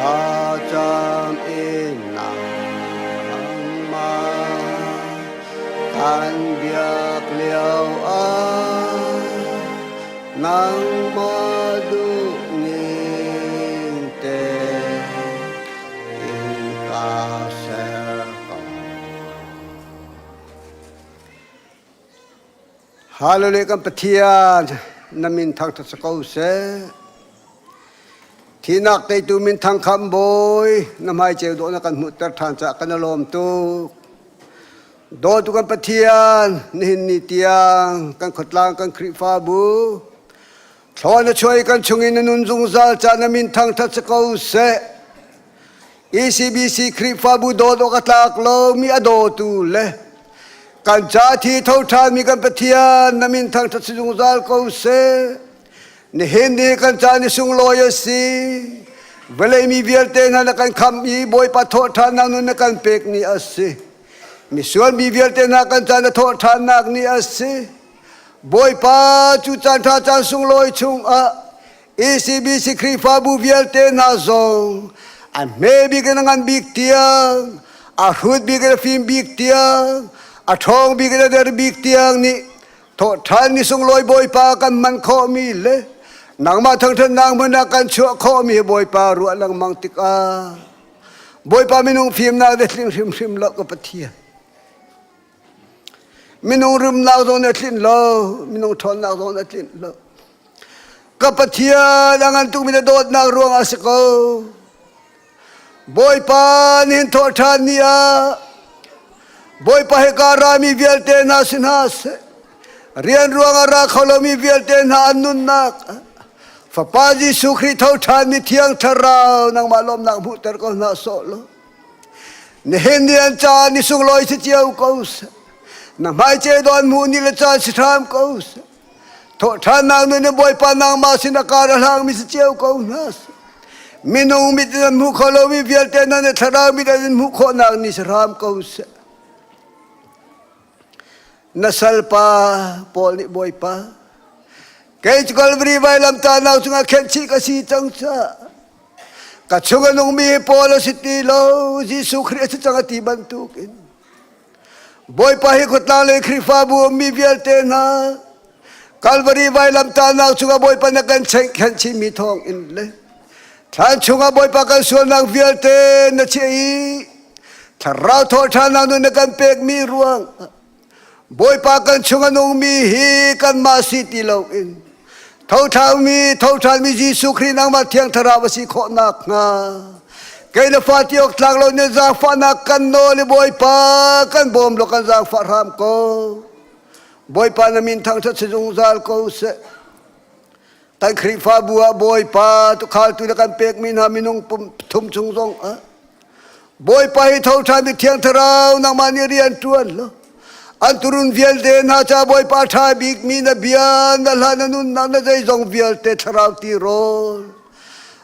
Thlacam in nangmah kan biak lio ah nangmah duhning te in ka ser ko. Hallelujah kan Pathian na min thangthat si ko seh. Thinak teitu min thangkham bawi na hmai ceu dawh na kan hmuhter ṭhan caah kan i lawm tuk. Dawtu kan Pathian nihin ni tiang kan khuatlang kan Khrihfabu thlaw na chuai kan chungin na nun zungzal caah na min thangthat si ko seh. ECBC Khrihfabu dawt awk a tlak lomi a dawtu le. Kan ca thi tho ṭhanmi kan Pathian na min thangṭhat si zungzal ko seh. Nihin ni kan ca ni sunglawi a si. Vawlei mi vialte hna na kan khamh i Bawipa thawhṭhannak nun na kan pek ni a si. Misual mi vialte hna kan ca na thawhṭhannak ni a si. Bawipa cu caan ṭha caan sunglawi chungah ECBC Khrihfabu vialte hna zong a hme bik in a ngan bik tiang, a hrut bik in a fim bik tiang, a ṭhawng bik in a der bik tiang nih thawhṭhan ni sunglawi Bawipa kan hman khawhmi le nangmah thangṭhatnak hmun ah kan chuah khawhmi Bawipa ruah lengmang tikah Bawipa minung fimnak le tling hrimhrim lo ka Pathian. Minung rumnak zong na tlinh lo, minung ṭhawnnak zong na tlinh lo. Ka Pathian a ngan tukmi na dawtnak ruangah a si ko. Bawipa nihin thawh ṭhan ni ah Bawipa hika rami vialte hna si hna seh. Rian ruangah ra kho lomi vialte hna an nunnak Fapa Jesuh Khrih tho ṭhanmi Thiang Thlarau nangmah lawmnak hmuhter ko hna sawh law. Nihin ni an ca ni sunglawi si cio ko seh. Na hmaice dawn hmuh ni le caan si hram ko seh. Thawhṭhannak nun in Bawipa nangmah sin a kar a hlangmi si cio ko hna seh. Minung mit in an hmuh kho lomi vialte hna nih thlarau mit an in hmuh khawhnak ni si hram ko seh. Na salpa Paul nih Bawipa, kei cu Kalvari vailamtahnak cungah khenhchih ka si cang caah ka chung a nungmi hi Paul a si ti lo, Jesuh Khrih a si cang a ti bantukin Bawipa hi khuatlang lei Khrihfabu ummi vialte hna Kalvari vailamtahnak chungah Bawipa na kan khenhchihmi thawng in le thlan chungah Bawipa kan sualnak vialte na chiah i thlarau thawhṭhannak nun na kan pekmi ruang Bawipa kan chung a nungmi hi kanmah si ti loin thoṭhaumi thoṭhanmi Jesuh Khrih nangmah Thiang Thlarau a si khawh nakhnga kei na fa ti awk tlak lo na zaangfahnak kan nawl i Bawipa kan bawm law kan zaangfah hram ko. Bawipa na min thangṭhat si zungzal ko seh. Kan Khrihfabu ah Bawipa tukhaltu na kan pekmi hna minung pum thum chung zong ah Bawipa hi tho ṭhan i Thiang Thlarau nangmah nih rian ṭuan law an turun vialte hna ca Bawipa ṭha bikmi na bia na hla na nunnak na zeizong vialte thlarau tirawl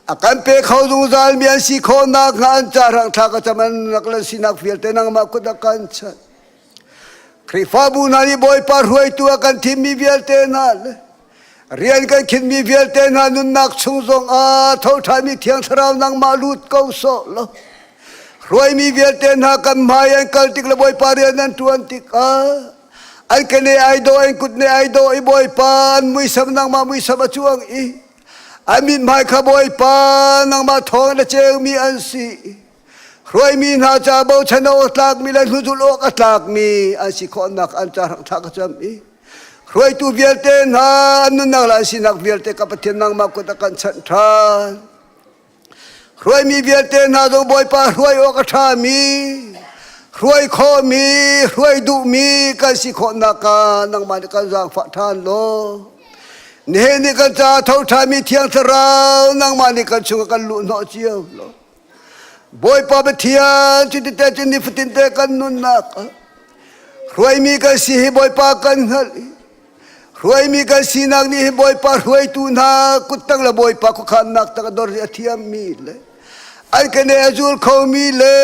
a kan pe kho zungzal mi an si khawh nakhnga an ca hrang thla ka cam an rak lan sinak vialte nangmah kut a kan chanh Khrihfabu hna nih Bawipa hruaitu a kan thimmi vialte hna le rian kan khinmi vialte hna nunnak chung zong ah tho ṭhanmi Thiang Thlarau nangmah lut ko sawh law hruaimi vialte hna kan hmai an kal tik le Bawipa rian an ṭuan tikah an kene ai dawh an kut ne ai dawh i Bawipa an muisam nangmah muisam a cuang i an mithmai kha Bawipa nangmah thawng na ceumi an si. Hruaimi hna ca bochan awk a tlakmi le hnuzulh awk a tlakmi an si khawhnak an ca rak thla ka cam i hruaitu vialte hna an nunnak le an sinak vialte ka Pathian nangmah kut a kan chanh ṭhan. Hruaimi vialte hna zong Bawipa hruai awk a ṭhami, hruai khawhmi, hruai duhmi kan si khawhnak ah nangmah nih kan zaangfah ṭhan law. Nihin ni kan ca tho ṭhami Thiang Thlarau nangmah nih kan chungah kan luh hnawh cio law. Bawipa Pathian cuti te cun nifatin te kan nunnak ah hruaimi kan si hi Bawipa kan hngalh i hruaimi kan sinak nih hi Bawipa hruaitu hna kuttang le Bawipa khuakhannak tang a dor i a thiammi le an kene a zul khomi le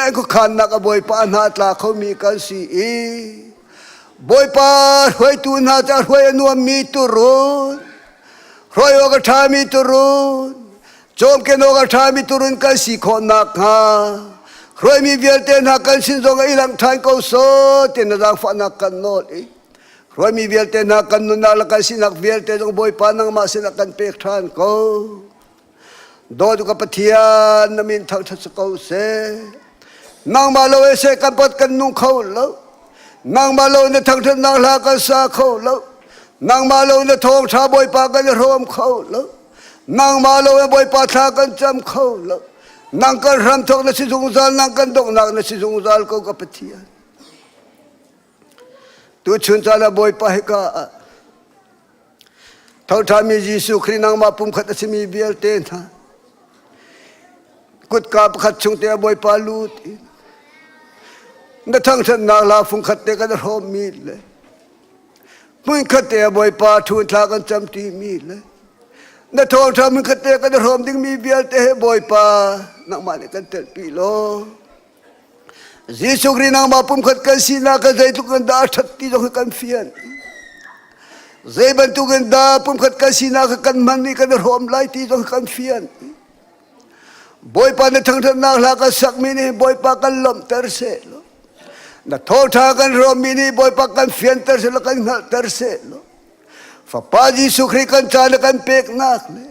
an khuakhannak a Bawipa hna tla khomi kan si i Bawipa hruaitu hna ca hruai a nuammi turun hruai awk a ṭhami turun Cawmken awk a ṭhami turun kan si khawh nakhnga hruaimi vialte hna kan sin zong i langh ṭhan ko sawh ti na zaangfahnak kan nawl i hruaimi vialte hna kan nunnak le kan sinak vialte zong Bawipa nangmah sinah kan pek ṭhan ko. Dawtu ka Pathian na min thangṭhat si ko seh. Nangmah lo e seh kan pot kan nung kho lo. Nangmah lo na thangṭhatnak hla kan sa kho lo. Nangmah lo na thawngṭha Bawipa kan i hrawm kho lo. Nangmah lo in Bawipa thla kan cam kho lo. Nang kan hramthawk na si zungzal, nang kan donghnak na si zungzal ko ka Pathian. Tuchun caan ah Bawipa hika ah thoṭhami Jesuh Khrih nangmah pumkhat a simi vialte hna kutka pakhat chung te ah Bawipa lut in. Na thangṭhatnak hla fungkhat te kan i hrawmmi le hmunkhat te ah Bawipa thu thla kan cam ṭimi le na thawngṭha hmunkhat te kan i hrawm dingmi vialte he Bawipa nangmah nih kan telhpi law Jesuh Khrih nangmah pumkhat kan sinak ka zeitluk in dah a ṭhat ti zong hi kan fian. Zei bantuk in dah pumkhat kan sinak kha kan hman i kan i hrawm lai ti zong kan fian. Bawipa na thangṭhatnak hla kan sakmi nih Bawipa kan lawmhter seh law na thawṭha kan hrawmmi nih Bawipa kan fianter seh law kan hngalhter seh law Fapa Jesuh Khrih kan ca na kan peknak le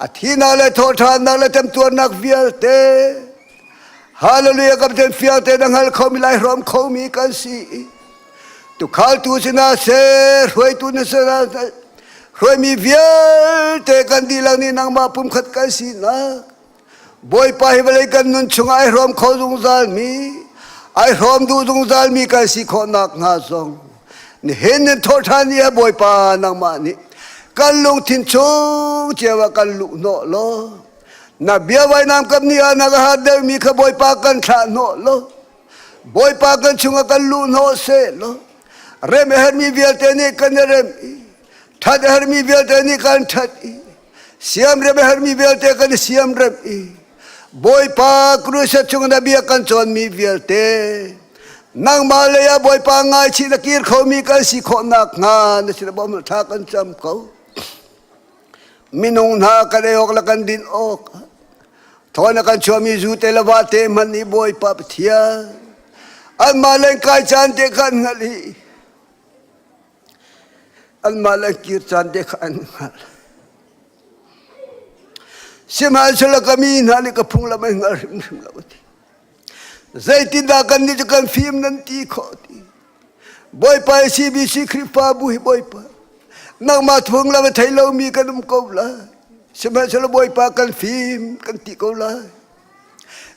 a thinak le thawhṭhannak le temtuarnak vialte Hallelujah kan Pathian fiang tein a hngal khomi lai hrawm khomi kan si tukhaltu sinah seh hruaitu na sinah hruaimi vialte kan dihlak nih nangmah pumkhat kan sinak Bawipa hi vawlei kan nun chungah ai hrawm kho zungzalmi, ai hrawm duh zungzalmi kan si khawh nakhnga zong nihin in thawhṭhan ni ah Bawipa nangmah nih kan lungthin chung cio ah kan luh hnawh law na bia vainam kam ni ah na ka har deuhmi kha Bawipa kan thlah hnawh law Bawipa kan chungah kan luh hnawh seh law rem a herhmi vialte nih kan i rem i ṭhat a herhmi vialte nih kan ṭhat i siamrem a herhmi vialte kan i siamrem i Bawipa crusade chung na bia kan cawnmi vialte nangmah lei ah Bawipa ngaichih na kir khomi kan si khawh nakhnga na sin bawm thla kan cam ko minung hna kan ei awk le kan din awk thawn kan chuahmi zu te le va te hmanh nih Bawipa Pathian anmah len kai caan te khan hngalh i Anmah le kir caan te kha an hngalh. Sihmanhsehlaw ka mi hna nih ka phunglam an hngal hrimhrim lo ti. Zeitindah kannih cu kan fim nan ti khawh ti. Bawipa CBC Khrihfabu hi Bawipa nangmah phunglam a thei lomi kan um ko lai. Sihmanhsehlaw Bawipa kan fim kan ti ko lai.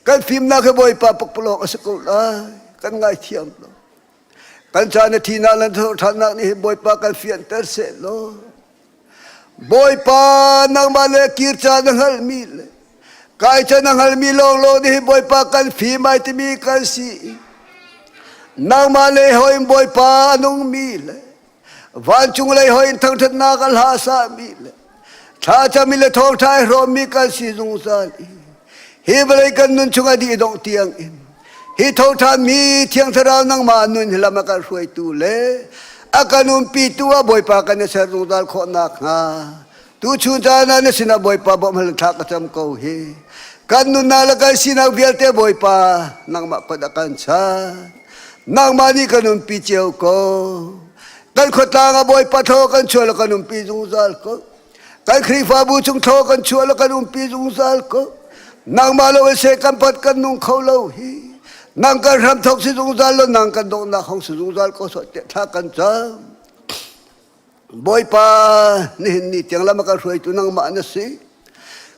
Kan fimnak hi Bawipa pakpalawng a si ko lai. Kan ngaithiam lo. Kan ca na thihnak le thawhṭhannak nih hin Bawipa kan fianter seh law Bawipa nangmah le kir ca na hngalhmi le kai ca na hngalhmi lawnglawng nih hin Bawipa kan fim ai timi kan si. Nangmah le hawi in Bawipa a nungmi le vancung lei hawi in thangṭhatnak a hla sami le thlacam le thawngṭha i hrawmmi kan si zungzal i hi vawlei kan nun chung a dih dongh tiang in hi thawngṭha mi thiang thlarau nangmah nun hi lam a kan hruaitu le a kan umpitu ah Bawipa kan i ser zungzal khawh nakhnga tuchun caan ah na sinah Bawipa bawmh hal thla ka cam ko hi kan nunnak le kan sinak vialte Bawipa nangmah kut a kan chan nangmah nih kan umpi cio ko Kan khuatlang ah Bawipa thaw kan chuah le kan umpi zungzal ko. Kan Khrihfabu chung thaw kan chuah le kan umpi zungzal ko. Nangmah lo in seh kan pat kan nung kho lo hi. Nang kan hram thok si zungzal lo nang kan donghnak hong si zungzal ko so te thla kan cam. Bawipa nihin ni tiang lam a kan hruaitu nangmah na si.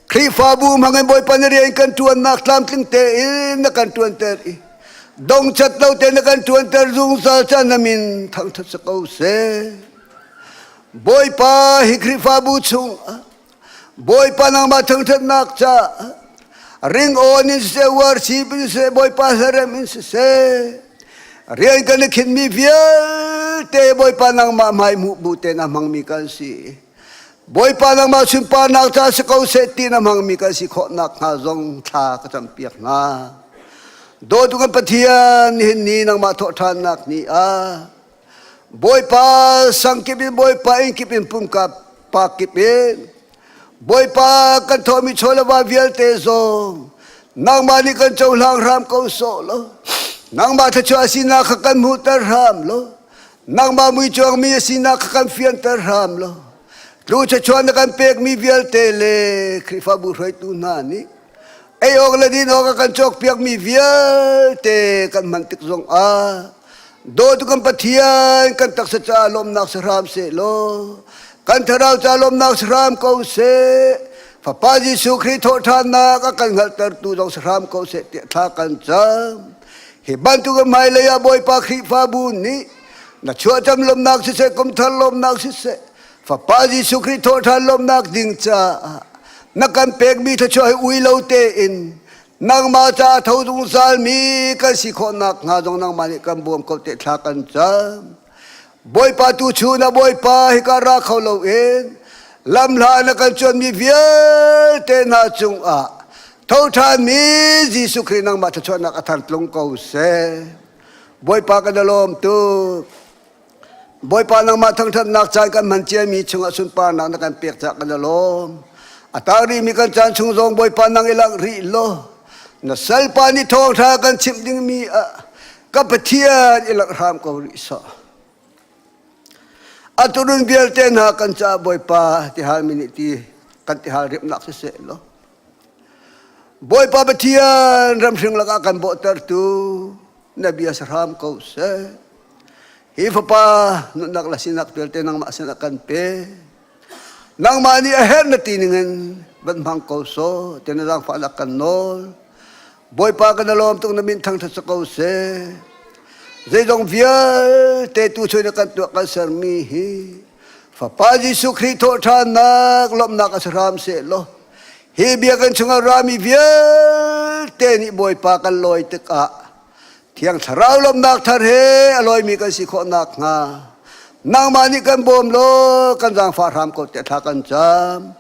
Khrihfabu hmangin Bawipa na rian kan ṭuannak tlamtling tein na kan ṭuanter i dongcat lo tein na kan ṭuanter zungzal caan na min thangṭhat si ko seh. Bawipa hi Khrihfabu chungah Bawipa nangmah thangṭhatnak caah ringawn in siseh worship in siseh Bawipa hlarem in siseh rian kan i khinhmi vialte Bawipa nangmah hmai hmuh bu tein a hmangmi kan si. Bawipa nangmah sunparnak ca si ko seh ti na hmangmi kan si khawh nakhnga zong thla ka campiak hna. Dawtu kan Pathian nihin ni nangmah thawhṭhannak ni ah Bawipa sangkip in Bawipa inn kip in pumka pa kip in Bawipa kan thawhmi chaw le va vialte zong nangmah nih kan cohlang hram ko sawh law nangmah thluachuah sinak kha kan hmuhter hram law Nangmah muicuangmi a sinak kha kan fianter hram law tlu chuan na kan pekmi vialte le Khrihfabu hruaitu hna nih ei awk le din awk a kan cawkpiakmi vialte kan hman tik zong ah dawtu kan Pathian kan taksa ca lawmnak si hram seh law kan thlarau ca lawmnak si hram ko seh Fapa Jesuh Khrih thawhṭhannak a kan hngalhtertu zong si hram ko seh tiah thla kan cam. Hi bantuk hmailei ah Bawipa Khrihfabu nih na chuahcam lawmhnak siseh kumthar lawmhnak siseh Fapa Jesuh Khrih thawhṭhan lawmhnak ding caah na kan pekmi thluachuah hi ui lo tein Nangmah ca tho zungzal mi kan si khawh nak hnga zong nangmah nih kan bawm ko te thla kan cam. Bawipa tu chun ah Bawipa hika ra kho lo in lamhla na kan cuanmi vialte hna cungah tho ṭhanmi Jesuh Khrih nangmah thluachuahnak a thar tlung ko seh. Bawipa kan i lawm tuk. Bawipa nangmah thangṭhatnak caan kan hman ciami chungah sunparnak na kan pek caah kan i lawm. A tang rihmi kan caan chung zong Bawipa nang i langh rih law na salpa nih thawngṭha kan chimh dingmi ah ka Pathian i langh hram ko rih sawh. A turun vialte hna kan caah Bawipa tihalmi nih ti kan tihal riamnak siseh law Bawipa Pathian ramhring lakah kan bawhtertu na bia si hram ko seh. Hi fapa nunnak le sinak vialte nangmah sinah kan pe. Nangmah nih a herh na ti ningin van hmang ko so ti na zaangfahnak kan nawl. Bawipa kan lawm tuk na min thangṭhat si ko seh. Zeizong vialte tu chun kan tuah kan sermi hi Fapa Jesuh Khrih thawhṭhannak lawmhnak a si hram seh law hi biakinn chungah rami vialte nih Bawipa kan lawi tikah Thiang Thlarau lawmhnak thar he a lawimi kan si khawh nakhnga nangmah nih kan bawm law kan zaangfah hram ko tiah thla kan cam.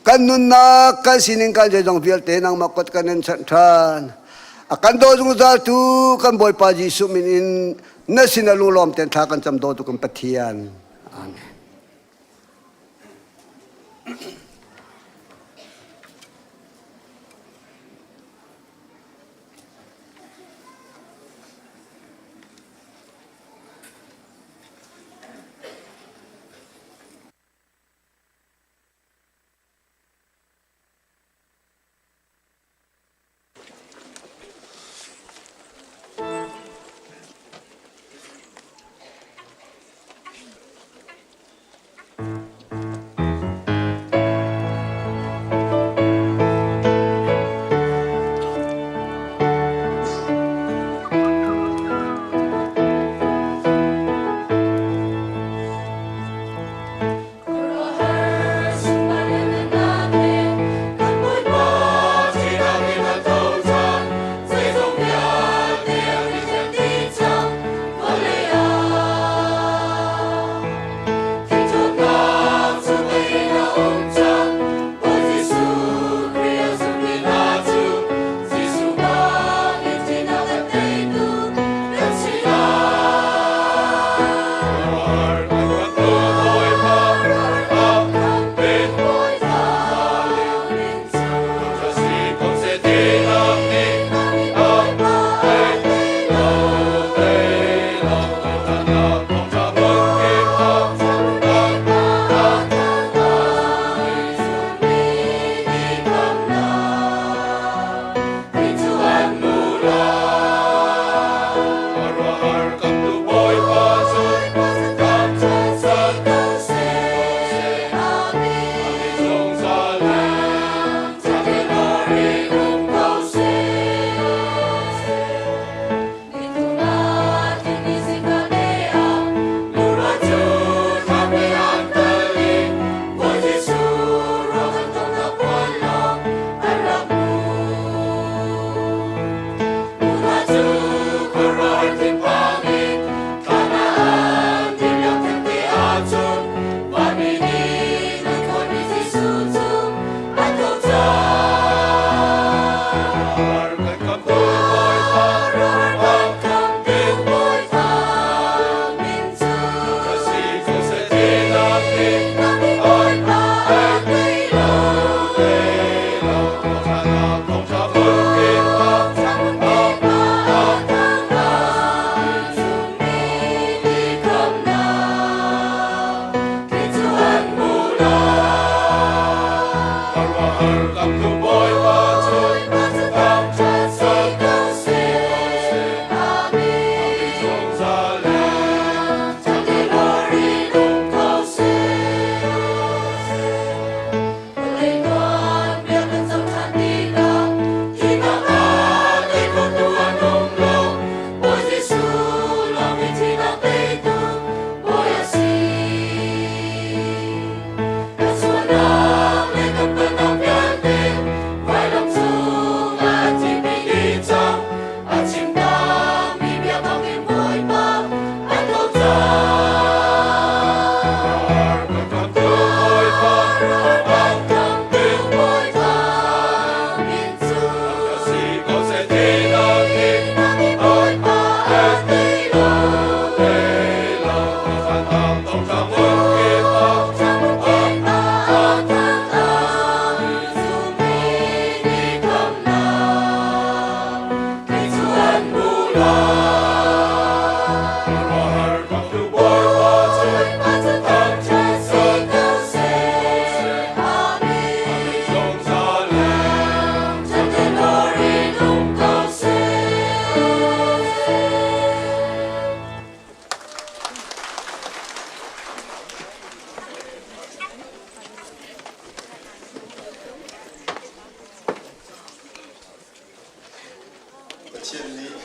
Kan nunnak, kan sining, kan zeizong vialte nangmah kut kan in chanh ṭhan. A kan daw zungzaltu kan Bawipa Jesuh min in na sin a lunglawm tein thla kan cam dawtu kan Pathian. Amen. Pathian nih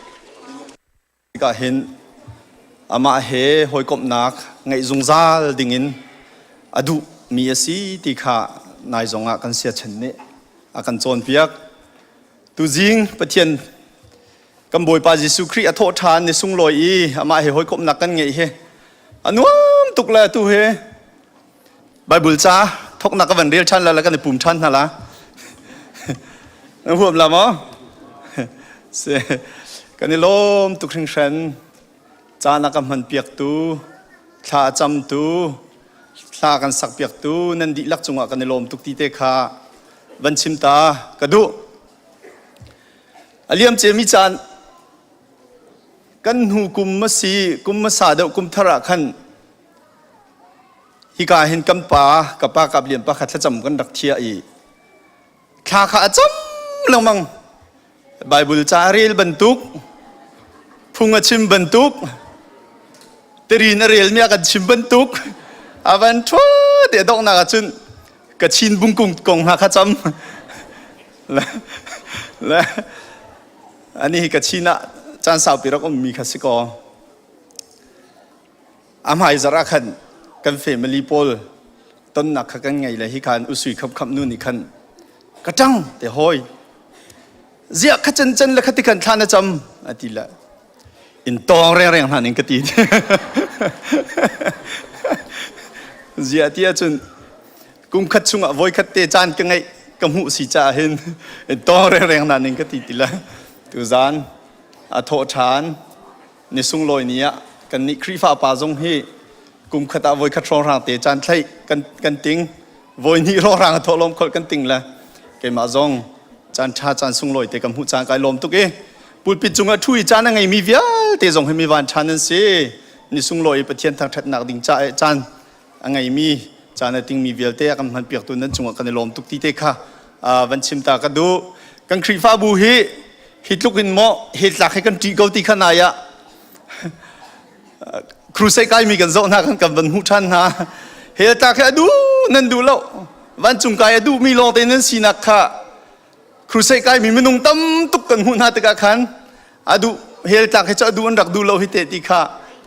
tikah hin amah he hawikomhnak ngeih zungzal dingin a duhmi a si ti kha nai zongah kan siachen nih a kan cawnpiak. Tuzing Pathian kan Bawipa Jesuh Khrih a thawh ṭhan ni sunglawi i amah he hawikomhnak kan ngeih hi a nuam tuk le atu hi Bible ca thoknak ka van rel ṭhan la le kan i pum ṭhan hna la. Na huam la maw? Si. Kan i lawm tuk hringhran. Caan a ka hman piaktu, thla a camtu, thla kan sak piaktu nan dihlak cungah kan i lawm tuk ti te kha van chim ta ka duh. A liam ciami caan kan hnu kum a si kum hmasa deuh kum thar ah khan Hika hin kan pa, ka pa Kap Lian pa kha thlacam kan rak thiah i thla kha a cam lengmang. Bible ca a rel bantuk, phung a chim bantuk, terin a relmi a kan chim bantuk, a van ṭhua te donghnak ah cun Kachin bungkung kong hna kha cam. Le, le, ani hi Kachin ah caan saupi rak ummi kha si kaw. A hmaizarh ah khan kan family pawl tonnak kha kan ngei le hi khan usui khap khap nu nih khan ka ṭang te hawi ziah kha chan chan le kha ti khan thla na cam a ti le in tawng rengreng hna ning ka ti ziah ti ahcun kum khat chungah voi khat te caan ka ngeih ka hmuh si caah hin in tawng rengreng hna ning ka ti ti le tuzan a thawh ṭhan Ni sunglawi ni ah kannih Khrihfa pa zong hi kum khat ah voikhat hrawnghrang te caan thlaih kan kan ting. Voi hnih hrawnghrang a thawhlawm kholh kan ting le keimah zong caan ṭha caan sunglawi te ka hmuh caan kai lawm tuk i pulpit cungah ṭhu i caan a ngeimi vialte zong hi mi van ṭha nan si. Ni sunglawi i Pathian thangṭhatnak ding ca caan a ngeimi caan a tingmi vialte a kan hmanpiaktu nan cungah kan i lawm tuk ti te kha van chim ta ka duh. Kan Khrihfabu hi hi tluk in maw he tlak hi kan ṭih ko ti kha nai ah crusade kaimi kan zoh hna kan kan van hmuh ṭhan hna. Hell tlak hi a duh nan duh lo vancung kai a duhmi lawng te nan sinak kha crusade kaimi minung tam tuk kan hmuh hna tikah khan a duh hell tlak hi cu a duh an rak duh lo hi te ti kha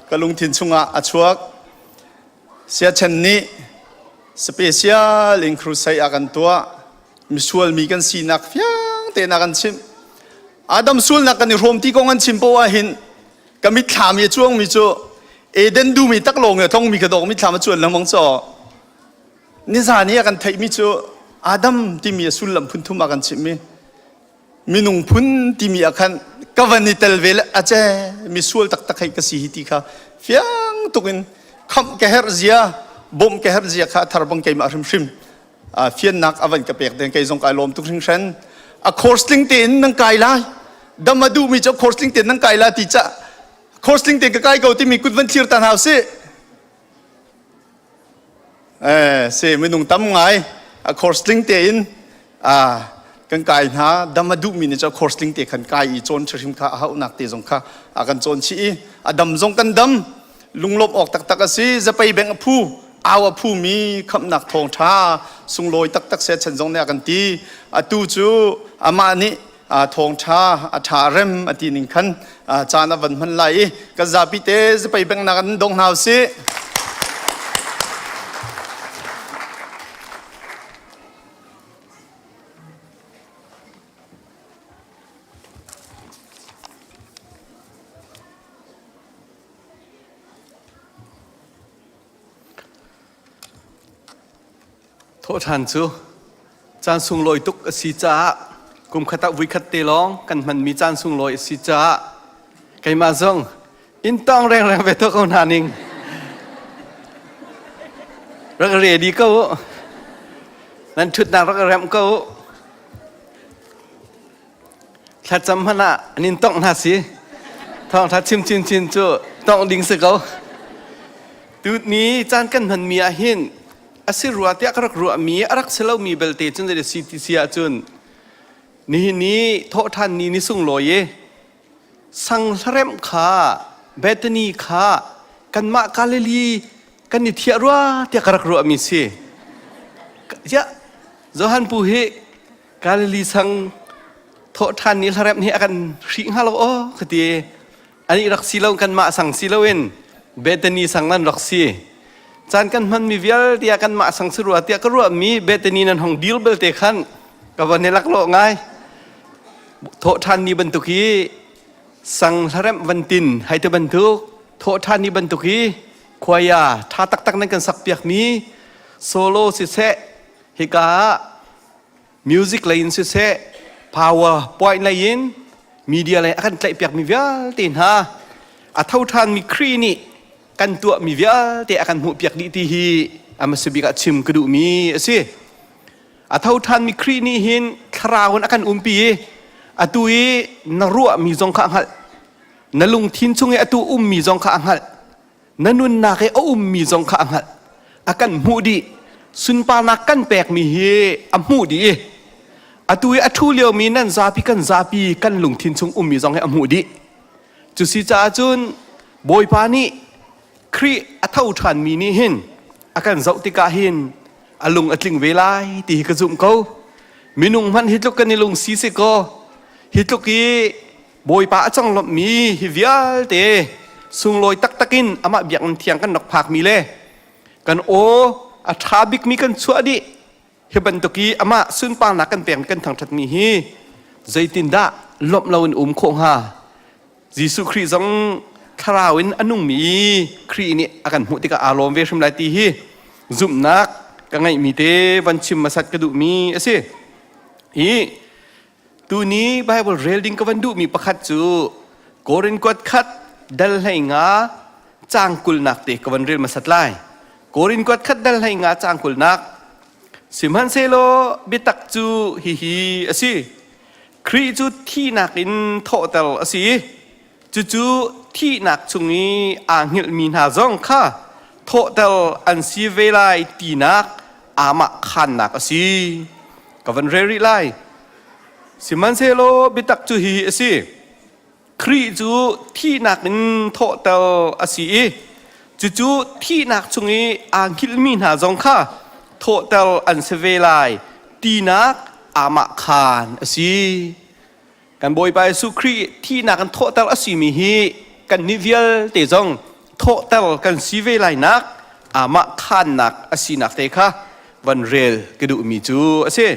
ka lungthin chungah a chuak. Siachen nih special in crusade a kan tuah. Misual mi kan sinak fiang tein a kan chimh. Adam sualnak kan i hrawm ti kong an chim poah hin ka mitthlam i a cuangmi cu Eden dum i taklawng i a tlongmi ka dawk mitthlam a cuan lengmang caw. Nizan i a kan theihmi cu Adam timi a sullam phun thum a kan chimhmi minung phun timi ah khan ka van i tel ve le a ce misual taktak hei ka si hi ti kha fiang tuk in khamh ka herh zia bawmh ka herh zia kha a thar bang keimah hrimhrim fiannak a van ka pek den kei zong kai lawm tuk hringhran a course tling tein nan kai lai dam a duhmi cu course tling tein nan kai la ti ca course tling tein ka kai ko timi kut van thlir ta hna usih Eh, si minung tam ngai a course tling tein a kan kai hna dam a duhmi nih cu course tling te khan kai i cawn hrim kha a hauhnak te zong kha a kan cawn chih i a dam zong kan dam lunglawmh awk taktak a si zapei beng a phu au a phu mi khamhnak thawng ṭha sunglawi taktak se chan zong nih a kan ti atu cu amah nih thawngṭha a ṭha rem a ti ning khan caan a van hman lai i kan zapi te zapei bengnak an dong hna usih. Thawhṭhan cu caan sunglawi tuk a si caah kumkhat ah vuikhat te lawng kan hmanmi caan sunglawi a si caah keimah zong inn tawng rengreng ve tuah ko hna ning. Rak ready ko u. Nan ṭhutnak rak remh ko u. Thlacam hmanh ah an in tongh hna si. Thawngṭha chim chinchin cu tongh ding si ko. Tuni caan kan hmanmi ah hin a si rua tiah ka rak ruahmi a rak si lomi belte cun zei si ti si ahcun nihin ni thawhṭhan ni ni sunglawi i sang hlaremh kha Bethany kha kanmah Galilee kan i thiah rua tiah ka rak ruahmi si. Ziah Johan pu hi Galilee sang Thawhṭhan ni hlaremh hi a kan hrih hnga lo aw ka ti. Ani rak si lo kanmah sang si loin Bethany sang nan rak si. Caan kan hmanmi vialte ah kanmah sang si rua tiah ka ruahmi Bethany nan hong dil belte khan ka van i laklawh ngai. Thawhṭhan ni bantuk hi sang hlaremh van tin hai te bantuk thawhṭhan ni bantuk hi khuaya ṭha taktak nan kan sak piakmi solo siseh hika ah music lei in siseh power point lei in media lei a kan tlaihpiakmi vialte hna a tho ṭhanmi Khrih nih kan tuahmi vialte a kan hmuhpiak dih ti hi a hmasa bik ah chim ka duhmi a si. A tho ṭhanmi Khrih nih hin thlarau in a kan umpi i atu i na ruahmi zong kha a hngalh. Na lungthin chung i atu ummi zong kha a hngalh. Na nunnak i a ummi zong kha a hngalh. A kan hmuh dih. Sunparnak kan pekmi hi a hmuh dih i atu i a ṭhu liomi nan zapi kan zapi kan lungthin chung ummi zong hi a hmuh dih. Cusi caah cun Bawipa nih Khrih a tho ṭhanmi nih hin a kan zoh tikah hin a lung a tling ve lai ti hi ka zumh ko. Minung hmanh hi tluk kan i lung si si kaw hi tluk i Bawipa a conglawmhmi hi vialte sunglawi taktak in amah biakinn thiang kan rak phakmi le kan aw a ṭha bikmi kan chuah dih hi bantuk i amah sunparnak kan pek kan thangṭhatmi hi zeitindah lawmh loin um khawh hnga Jesuh Khrih zong thlarau in a nungmi Khrih nih a kan hmuh tikah aa lawm ve hrim lai ti hi zumhnak ka ngeihmi te van chim hmasat ka duhmi a si. Hi tuni Bible rel ding ka van duhmi pakhat cu Korin kuat khat dal hlei nga caang kulnak te ka van rel hmasat lai. Korin kuat khat dal hlei nga caang kulnak Sihmanhsehlaw biatak cu hihi a si. Khrih cu thihnak in thawhter a si i cucu thihnak chung i aa hngilhmi hna zong kha thawhter an si ve lai tinak aamah khaannak a si. Ka van rel rih lai. Sihmanhsehlaw biatak cu hihi a si. Khrih cu thihnak in thawhter a si i cucu thihnak chung i aa hngilhmi hna zong kha thawhter an si ve lai tinak aamah khaan a si. Kan Bawipa Jesuh Khrih thihnak in thawhter a simi hi kannih vialte zong thawhter kan si ve lainak aamah khaannak a sinak te kha van rel ka duhmi cu a si.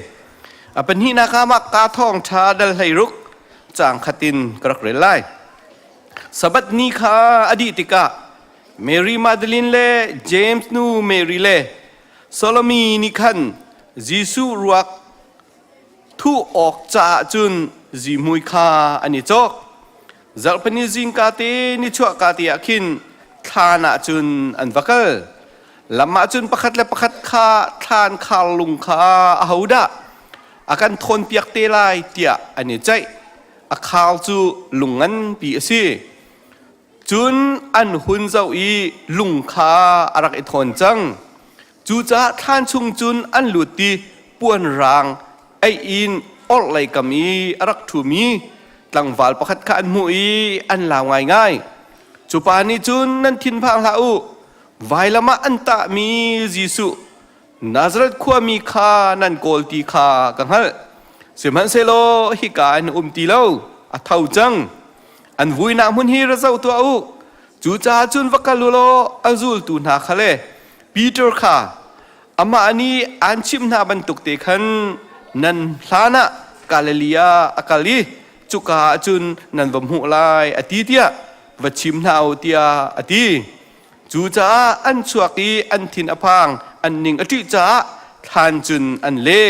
A pahnihnak ah mah ka thawngṭha dal 16 caang khat in ka rak rel lai. Sabbath ni kha a dih tikah Mary Magdalene le James nu Mary le Salome nih khan Jesuh ruak thuh awk caah cun zihmui kha an i cawk. Zarhpini zingka te nichuahka te ah khin thlan ah cun an va kal. Lam ah cun pakhat le pakhat kha thlan khar lung kha ahodah a kan thawnpiak te lai tiah an i ceih. A khar cu lung nganpi a si. Cun an hun zoh i lung kha a rak i thawn cang. Cucaah thlan chung cun an lut i puan raang aih in orhlei kam i a rak ṭhumi tlangval pakhat kha an hmuh i an lau ngaingai. Cu pa nih cun nan thinphang hlah u, vailam ah an tahmi Jesuh Nazareth khuami kha nan kawl ti kha ka hngalh. Sihmanhsehlaw hika in um ti lo, a tho cang. An vuinak hmun hi ra zoh tuah u. Cucaah cun va kal u law a zultu hna kha le Peter kha amah nih aan chimh hna bantuk te khan nan hlan ah Galilee ah a kal i cuka ah cun nan va hmuh lai a ti tiah va chim hna u tiah a ti. Cucaah an chuak i an thin a phang, an ning a ṭih caah thlan cun an le.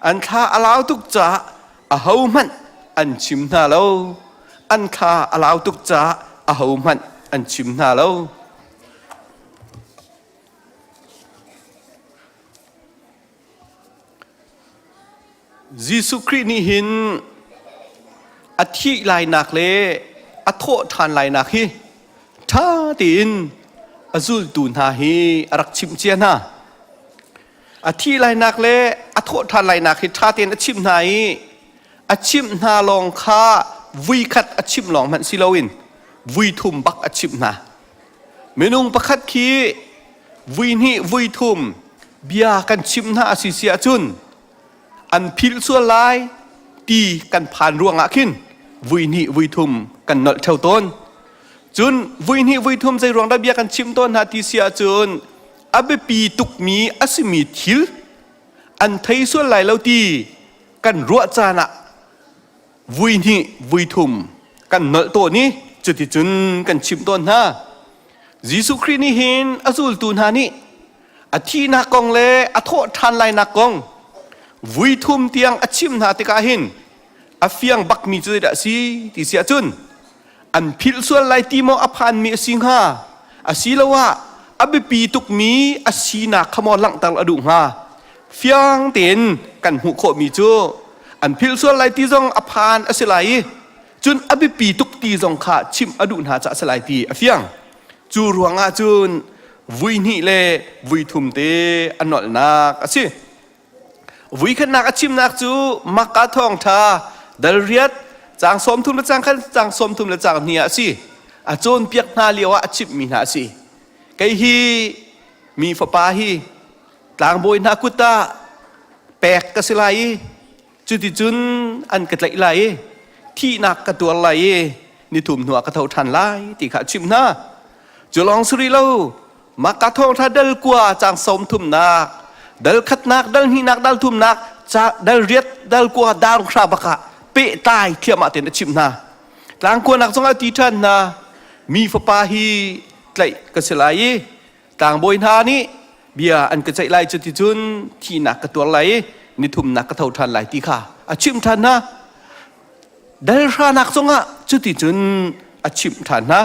An thla a lau tuk caah ahohmanh an chim hna lo. An thla a lau tuk caah ahohmanh an chim hna lo. Jesuh Khrih nih hin a thih lainak le a thawh ṭhan lainak hi ṭha tein a zultu hna hi a rak chimh cia hna. A thih lainak le a thawh ṭhan lainak hi ṭha tein a chimh hna i a chimh hna lawng kha vui khat a chimh lawng hmanh si loin vui thum bak a chimh hna. Minung pakhat khi vui hnih vui thum bia kan chimh hna a si si ahcun an philh sual lai. ti kan phan ruangah khin vui hnih vui thum kan nolh theo tawn. Cun vui hnih vui thum zei ruang dah bia kan chim tawn hna ti si ahcun a biapi tukmi a simi thil an thei sual lai lo ti kan ruah caan ah vui hnih vui thum kan nolh tawn i cuticun kan chimh tawn hna. Jesuh Khrih nih hin a zultu hna nih a thihnak kong le a thawh ṭhan lainak kong vui thum tiang a chimh hna tikah hin a fiang bakmi cu zeidah a si ti si ahcun an philh sual lai ti maw a phanmi a si hnga asiloah a biapi tukmi a sinak kha maw langhter a duh hnga fiang tein kan hmuh khawhmi cu an philh sual lai ti zong a phan a si lai i cun a biapi tuk ti zong kha chimh a duh hna caah a si lai ti a fiang cu ruangah cun vui hnih le vui thum te a nolhnak a si Vui khatnak a chimnak cu Makka thawngṭha dal riat caang 30 le caang khat caang 30 le caang hnih ah a si. A cawnpiak hna lio ah a chimhmi hna a si. Kei hi mi fapa hi tlangbawi hna kut ah pek ka si lai i cuticun an ka tlaih lai i thihnak ka tuar lai i nithum hnuah ka tho ṭhan lai ti kha a chimh hna. Cu lawng si rih lo, Maka thawngṭha dal kua caang sawm thumnak, dal khatnak, dal hnihnak, dal thumnak, dal riat, dal kua, dar hra bak ah pehtlai thiamah tein a chimh hna. Tlangkuanak zongah ti ṭhan hna, mi fapa hi tlaih ka si lai i tlangbawi hna nih bia an ka ceih lai cuticun thihnak ka tuar lai i nithumnak ka tho ṭhan lai ti kha a chimh ṭhan hna. Dal hranak zongah cuticun a chimh ṭhan hna.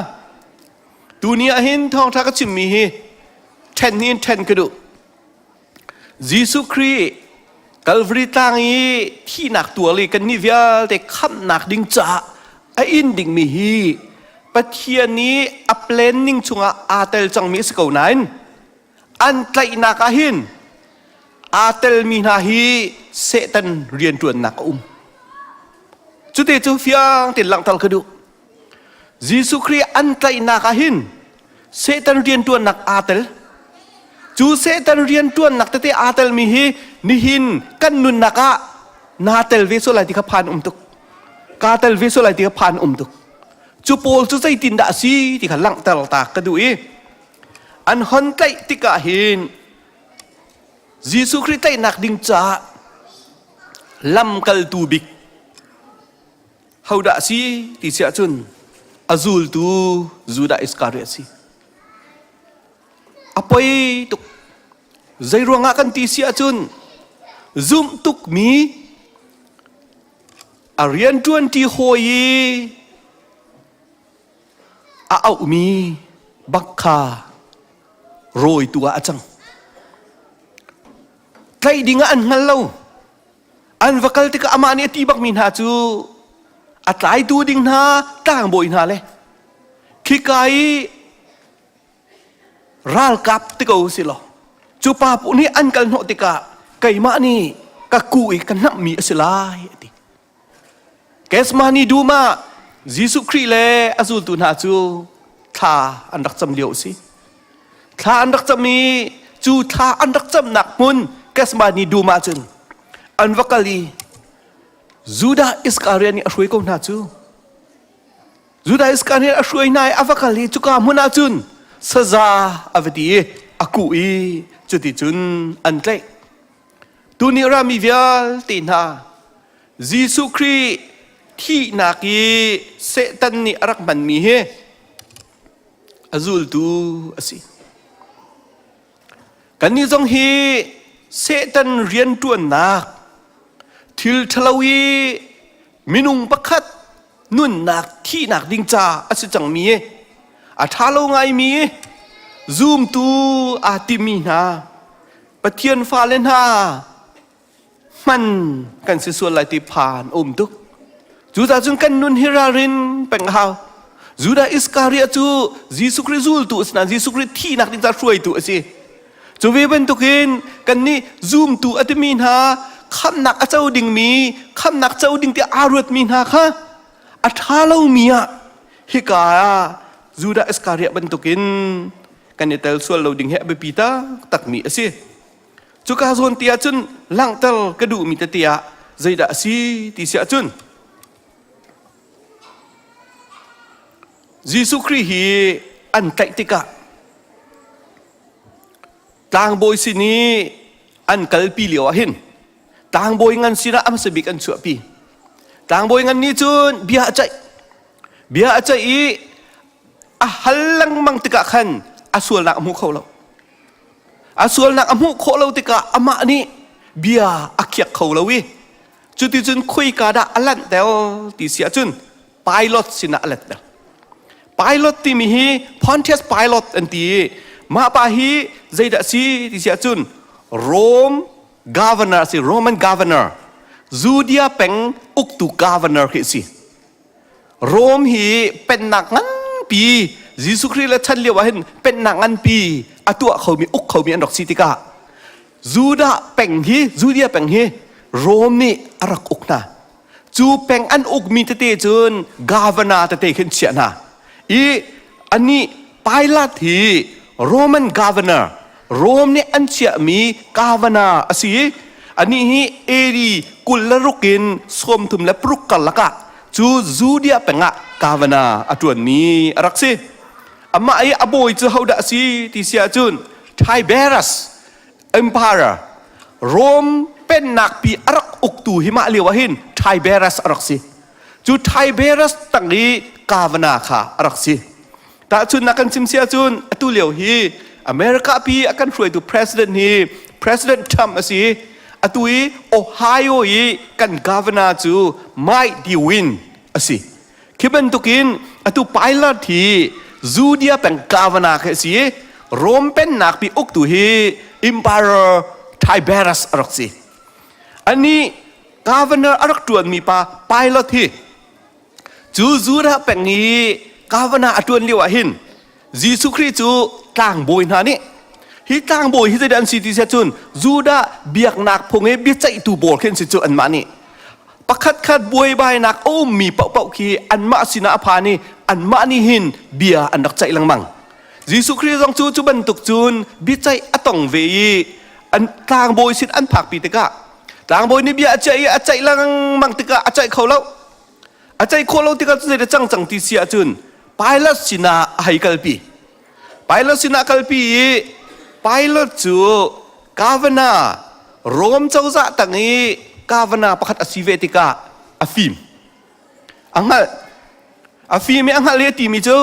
Tuni ah hin thawngṭha ka chimmi hi ṭhen hi in ṭhen ka duh. Jesuh Khrih Calvary tlang i thihnak tuar i kannih vialte khamhnak ding caah a in dingmi hi Pathian nih a planning chungah aa tel cangmi a si ko nain an tlaihnak ah hin aa telmi hna hi Satan rianṭuannak a um. Cute cu fiang tein langhter ka duh. Jesuh Khrih an tlaihnak ah hin Satan rianṭuannak aa tel. Cu Satan rianṭuannak tete aa telmi hi nihin kan nunnak ah naa tel ve sual lai ti kha phan um tuk. Kaa tel ve sual lai ti kha phan um tuk. Cu pawl cu zeitindah a si ti kha langhter ta ka duh i an hon tlaih tikah hin Jesuh Khrih tlaihnak ding caah lamkaltu bik Hodah a si ti si ahcun a zultu Judah Iskariot a si. A poi tuk. Zei ruangah kan ti si ahcun zumh tukmi a rianṭuanṭi hawi i a auhmi bak kha rawitu ah a cang. Tlaih ding ah an hngal lo. An va kal tikah amah nih a ti bakmi hna cu a tlaitu ding hna tlangbawi hna le khika i ralkap ti ko si law cu pa pu nih an kal hnawh tikah keimah nih ka ku i ka hnamhmi a si lai a ti. Gethsemane dum ah Jesuh Khrih le a zultu hna cu thla an rak cam lio a si. Thla an rak cam i cu thla an rak camnak hmun Gethsemane dum ah cun an va kal i Judah Iskariot nih a hruai ko hna cu. Judah Iskariot a hruai hna i a va kal i cuka hmun ah cun saza a va ti i a kuh i cuticun an tlaih. Tuni rami vialte hna Jesuh Khrih thihnak i Satan nih a rak hmanmi hi a zultu a si. Kannih zong hi Satan rianṭuannak thil ṭhalo i minung pakhat nunnak thihnak ding ca a si cangmi a ṭha lo ngaimi zumtu aa timi hna Pathian fale hna hman kan si sual lai ti phan a um tuk. Cucaah cun kan nun hi ralrin peng a hau. Judah Iskariot cu Jesuh Khrih zultu a si nain Jesuh Khrih thihnak ding caah hruaitu a si. Cu ve bantukin kannih zumtu a timi hna khamhnak a co dingmi khamhnak co ding tiah aa ruatmi hna kha a ṭha lomi ah hika ah Judah Iskariot bantukin kan i tel sual lo ding hi a biapi taktakmi a si. Cuka zawn ti ahcun langhter ka duhmi tete ah. Zeidah a si ti si ahcun Jesuh Khrih hi an tlaih tikah tlangbawi sin i an kalpi lio ah hin tlangbawi ngan sinah a hmasa bik an chuahpi. Tlangbawi ngan nih cun bia a ceih. Bia a ceih i a hal lengmang tikah khan a sualnak a hmu kho lo. A sualnak a hmuh khawh lo tikah amah nih bia a khiak kho lo i cuticun khoika dah a lanh tel ti si ahcun Pilot sinah a let tel. Pilot timi hi Pontius Pilot an ti i mah pa hi zeidah a si ti si ahcun Rome governor a si, Roman governor. Judea peng uktu governor khi a si. Rome hi pennak nganpi Jesuh Khrih le chan lio ah hin pennak nganpi a tuah khomi uk khomi an rak si tikah Judah peng hi Judea peng hi Rome nih a rak uk hna. Cu peng an ukmi tete cun governor tete khin chiah hna. I anih Pilate hi Roman governor Rome nih an chiahmi governor a si i anih hi AD 26 in 36 karlak ah cu Judea peng ah governor a ṭuanmi a rak si. Amah i a bawi cu hodah a si ti si ahcun Tiberius Emperor Rome pennak pi a rak uktu hi mah lio ah hin Tiberius a rak si. Cu Tiberius tang i governor kha a rak si. Tahchunhnak kan chim si ahcun atu lio hi America pi a kan hruaitu president hi President Trump a si. Atu i Ohio i kan governor cu Mike DeWine a si. Khi bantukin atu Pilate hi Judea peng governor khi a si i Rome pennak pi uktu hi Emperor Tiberius a rak si. Ani governor a rak ṭuanmi pa Pilate hi Cu Judah peng i governor a ṭuan lio ah hin Jesuh Khrih cu tlangbawi hna nih hi tlangbawi hi zeidah an si ti siah cun Judah biaknak phung i biaceihtu pawl khi an si cu anmah nih pakhat khat buaibainak a ummi paohpaoh khi anmah sinah a phan i anmah nih hin bia an rak ceih lengmang. Jesuh Khrih zong cu cu bantuk cun biaceih a tong ve i an tlangbawi sin an phakpi tikah tlangbawi nih bia a ceih i a ceih lengmang tikah a ceih kho lo. A ceih khawh lo tikah cun zeidah cang cang ti si ahcun Pilate sinah a hei kalpi. Pilate sinah kalpi i Pilate cu governor Rome cozah tang i governor pakhat a si ve tikah a fim. A hngalh. A fim i a hngalh i a timi cu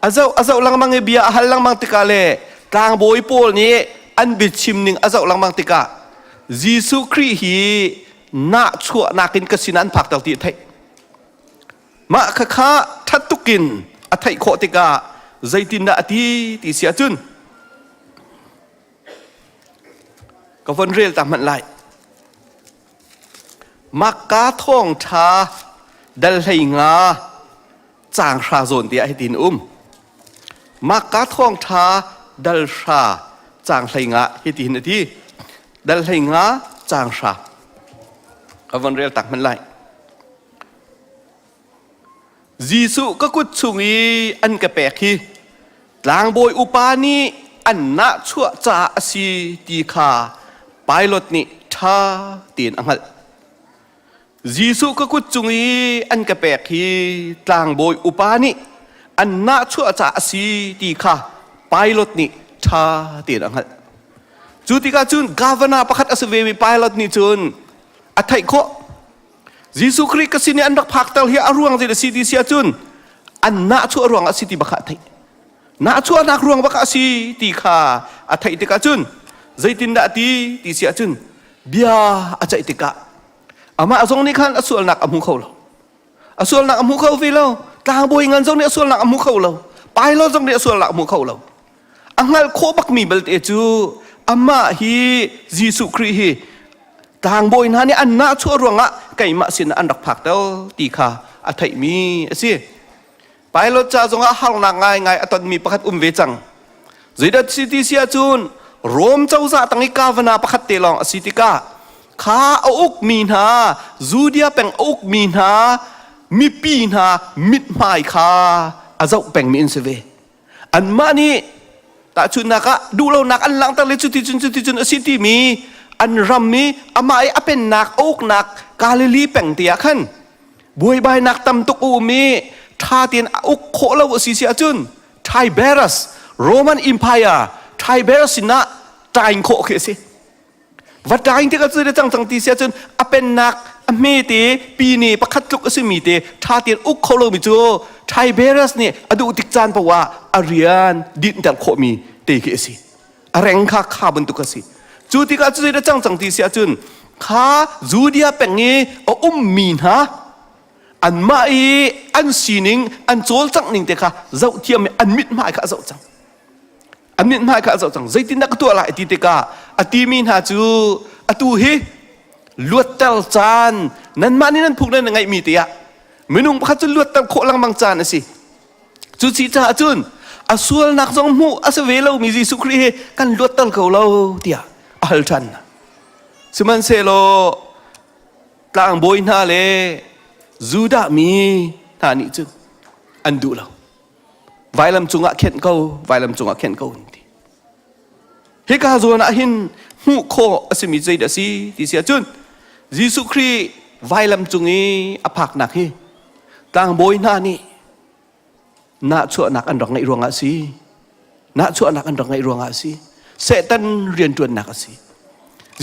a zoh a zoh lengmang i bia a hal lengmang tikah le tlangbawi pawl nih an biachim ning a zoh lengmang tikah Jesuh Khrih hi nahchuahnak in ka sinah an phakter ti a theih. Mah khakha ṭhat tukin a theih khawh tikah zeitindah a ti ti si ahcun ka von rel ta hmanh lai. Makka thawngṭha dal hlei nga caang hra zawn tiah hitin um. Makka thawngṭha dal hra caang hlei nga hitihin a ti. Dal hlei nga caang hra. Ka von rel tak hmanh lai. Jesuh ka kut chung i an ka pek hi tlangbawi upa nih an nahchuah caah a si ti kha Pilate nih ṭha tein a hngalh. Jesuh ka kut cung i an ka pek hi tlangbawi upa nih an nahchuah caah a si ti kha Pilate nih ṭha tein a hngalh. Cu tikah cun governor pakhat a si vemi Pilate nih cun a theih khawh. Jesuh Khrih ka sin i an rak phakter hi a ruang zei a si ti si ahcun an nahchuah ruang a si ti bak a theih. Nahchuahnak ruang bak a si ti kha a theih tikah cun zeitindah a ti ti si ahcun bia a ceih tikah amah zong nih khan a sualnak a hmu kho lo. A sualnak a hmu kho ve lo. Tlangbawi ngan zong nih a sualnak a hmu kho lo. Pilot zong nih a sualnak a hmu kho lo. A hngalh khawh bakmi belte cu amah hi Jesuh Khrih hi tlangbawi hna nih an nahchuah ruangah keimah sinah an rak phak tel ti kha a theihmi a si. Pilot ca zongah harnak ngaingai a tonmi pakhat um ve cang. Zeidah si ti si ahcun Rom cozah tang i governor pakhat te lawng a si tikah kha a ukmi hna Judea peng a ukmi hna mipi hna mithmai kha a zoh pengmi an si ve. Anmah nih tahchunhnak ah duhlonak an langhter le cuticun cuticun a si timi an ram i amah i a pennak a uknak Galilee peng te ah khan buaibainak tam tuk a um i ṭha tein a uk khawh lo a si si ahcun Tiberius Roman Empire Tiberius sinah tain khawh khi a si. Va tain tikah cu cang cang ti si ahcun a pennak a hme te pine pakhat tluk a simi te ṭha tein uk kho lomi cu Tiberius nih a duh tik caan paoh ah a rian dinhter khawhmi te khi a si. A reng kha kha bantuk a si. Cu tikah cu zeidah cang cang ti si ahcun kha Judea peng i a ummi hna anmah i an sining an cawlcangh ning te kha zoh thiam i an mithmai kha a zoh cang. An mithmai kha a zoh cang. Zeitindah ka tuah lai ti tikah a timi hna cu atu hi luatter caan nanmah nih nan phuk nan ngeihmi te ah minung pakhat cu luatter khawh lengmang caan a si. Cu ci caah cun a sualnak zong hmuh a si ve lomi Jesuh Khrih hi kan luatter ko lo tiah a hal ṭhan. Sihmanhsehlaw tlangbawi hna le Judah mi hna nih cun an duh lo. Vailam cungah khenh ko, vailam cungah khenh ko an ti. Hika zawn ah hin hmuh khawh a simi zeidah a si ti si ahcun Jesuh Khrih vailam cung i a phaknak hi tlangbawi hna nih nahchuahnak an rak ngeih ruangah a si. Nahchuahnak an rak ngeih ruangah a si. Satan rianṭuannak a si.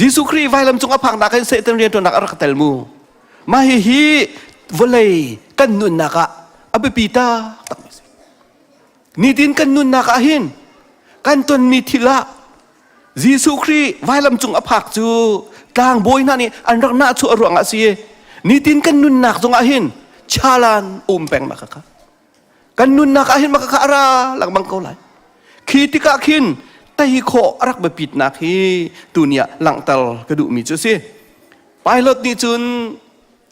Jesuh Khrih vailam cung a phaknak hin Satan rianṭuannak a rak tel mu. Mah hihi vawlei kan nunnak ah a biapi taktak mi a si. Nitin kan nunnak ah hin kan tonmi thil ah Jesuh Khrih vailam cung a phak cu tlangbawi hna nih an rak nahchuah ruangah a si. Nitin kan nunnak zongah hin chalan um peng ma kha. Kan nunnak ah hin maka kha a ra lengmang ko lai. Khi tikah khin tei khawh a rak biapitnak hi tuni ah langhter ka duhmi cu a si. Pilot nih cun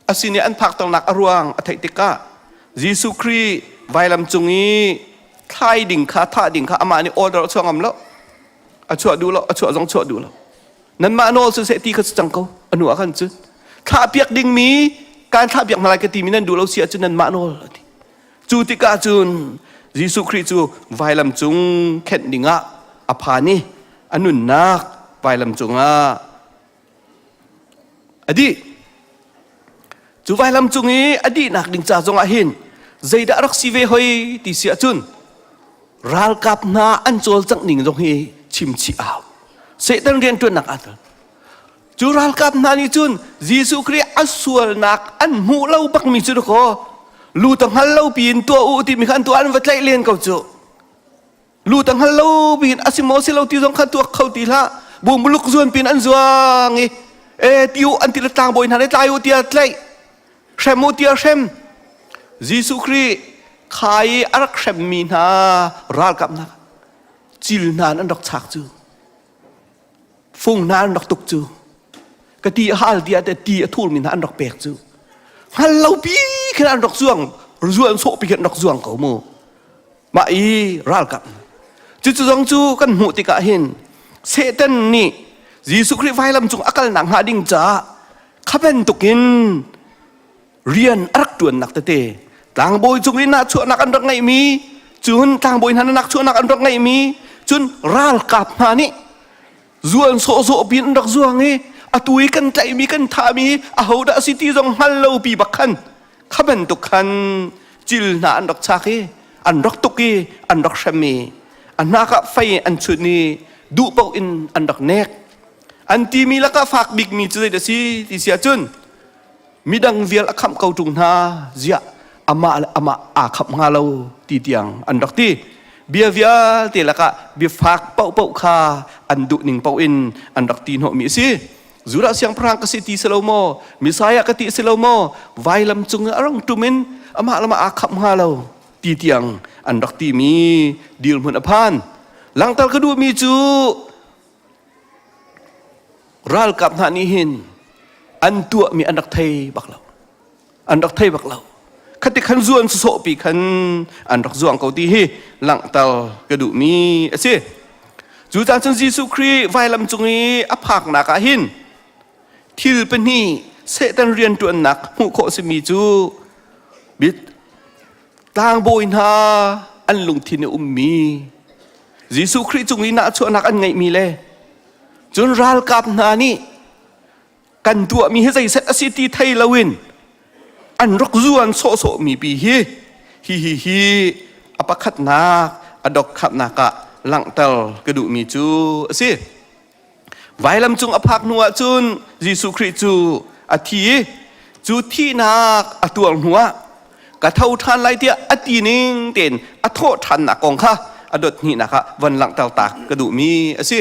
a sin i an phakternak a ruang a theih tikah Jesuh Khrih vailam cung i thlai ding kha thah ding kha amah nih order a chuah ngam lo. A chuah duh lo, a chuah zong chuah duh lo. Nanmah nawl cu seh ti kha cu cang ko. A hnu ah khan cun thlah piak dingmi kaan thlah piak hna lai ka timi nan duh lo si ahcun nanmah nawl a ti. Cu tikah cun Jesuh Khrih cu vailam cung khenh dingah a phan i a nunnak vailam cungah A dih. Cu vailam cung i a dihnak ding ca zongah hin zeidah rak si ve hoi ti si ahcun ralkap hna an cawlcangh ning zong hi chim chih a hau. Satan rianṭuannak aa tel. Cu ralkap hna nih cun Jesuh Khrih a sualnak an hmuh lo bakmi cu dakaw lu ta hngal lo piin tuah u timi kha an tuah an va tlaih len ko cu. Lu ta hngal lo bin a si maw si lo ti zong kha tuak kho ti hlah bumuluk zuan pin an zuang i e tiu an ti le tlangbawi hna le tlai u tia tlaih hrem u tia hrem Jesuh Khrih khai i a rak hremmi hna ralkap hna cil hna an rak chak cu fung hna an rak tuk cu ka ti a hal tiah te ti a thurmi hna an rak pek cu hngal lo pi khin an rak zuang zuan sawh pi khin an rak zuang ko mu mah i ralkap cucu zong cu kan hmuh tikah hin Satan nih Jesuh Khrih vailam cung a kalnak hnga ding caah kha bantukin rian a rak ṭuannak tete tlangbawi cung i nahchuahnak an rak ngeihmi cun tlangbawi hna nakchuahnak an rak ngeihmi cun ralkap hna nih zuan sawhsawh piin an rak zuang i atu i kan tlaihmi kan thahmi ahodah a si ti zong hngal lo pi bak khan kha bantuk khan cil hna an rak chak i an rak tuk i an rak hrem i a hnak ah fei an chun i duh paoh in an rak nek an timi lakah fak bikmi cu zeidah si ti si ahcun midang vial a khamh ko ṭung hna ziah amah le amah aa khamh hnga lo ti tiang an rak ti bia vialte lakah bia fak paohpaoh kha an duh ning paoh in an rak ti hnawhmi a si Judah siangpahrang ka si ti si lo maw Messiah ka ti si lo maw vailam cung a rang ṭum in amah lamah aa khamh hnga lo ti tiang an rak timi dirhmun a phan langhter ka duhmi cu ralkap hna nih hin an tuahmi an rak thei bak lo an rak thei bak lo khati khan zuan sawh pi khan an rak zuang ko ti hi langhter ka duhmi a si cu caan cun Jesuh Khrih vailam cung i a phaknak ah hin thil pahnih Satan rianṭuannak hmuh khawh simi cu tlangbawi hna an lungthin i ummi Jesuh Khrih cung i nahchuahnak an ngeihmi le cun ralkap hna nih. Kan tuahmi hi zeiset a si ti thei loin an rak zuan sawhsawhmi pi hi hi hi hi a pakhatnak a dokkhatnak ah langhter ka duhmi cu a si. Vailam cung a phak hnu ah cun Jesuh Khrih cu a thi i cu thihnak a tuar hnu ah ka tho ṭhan lai tiah a ti ning tein a thawh ṭhannak kong kha a dot hnihnak ah von langhter tak ka duhmi a si.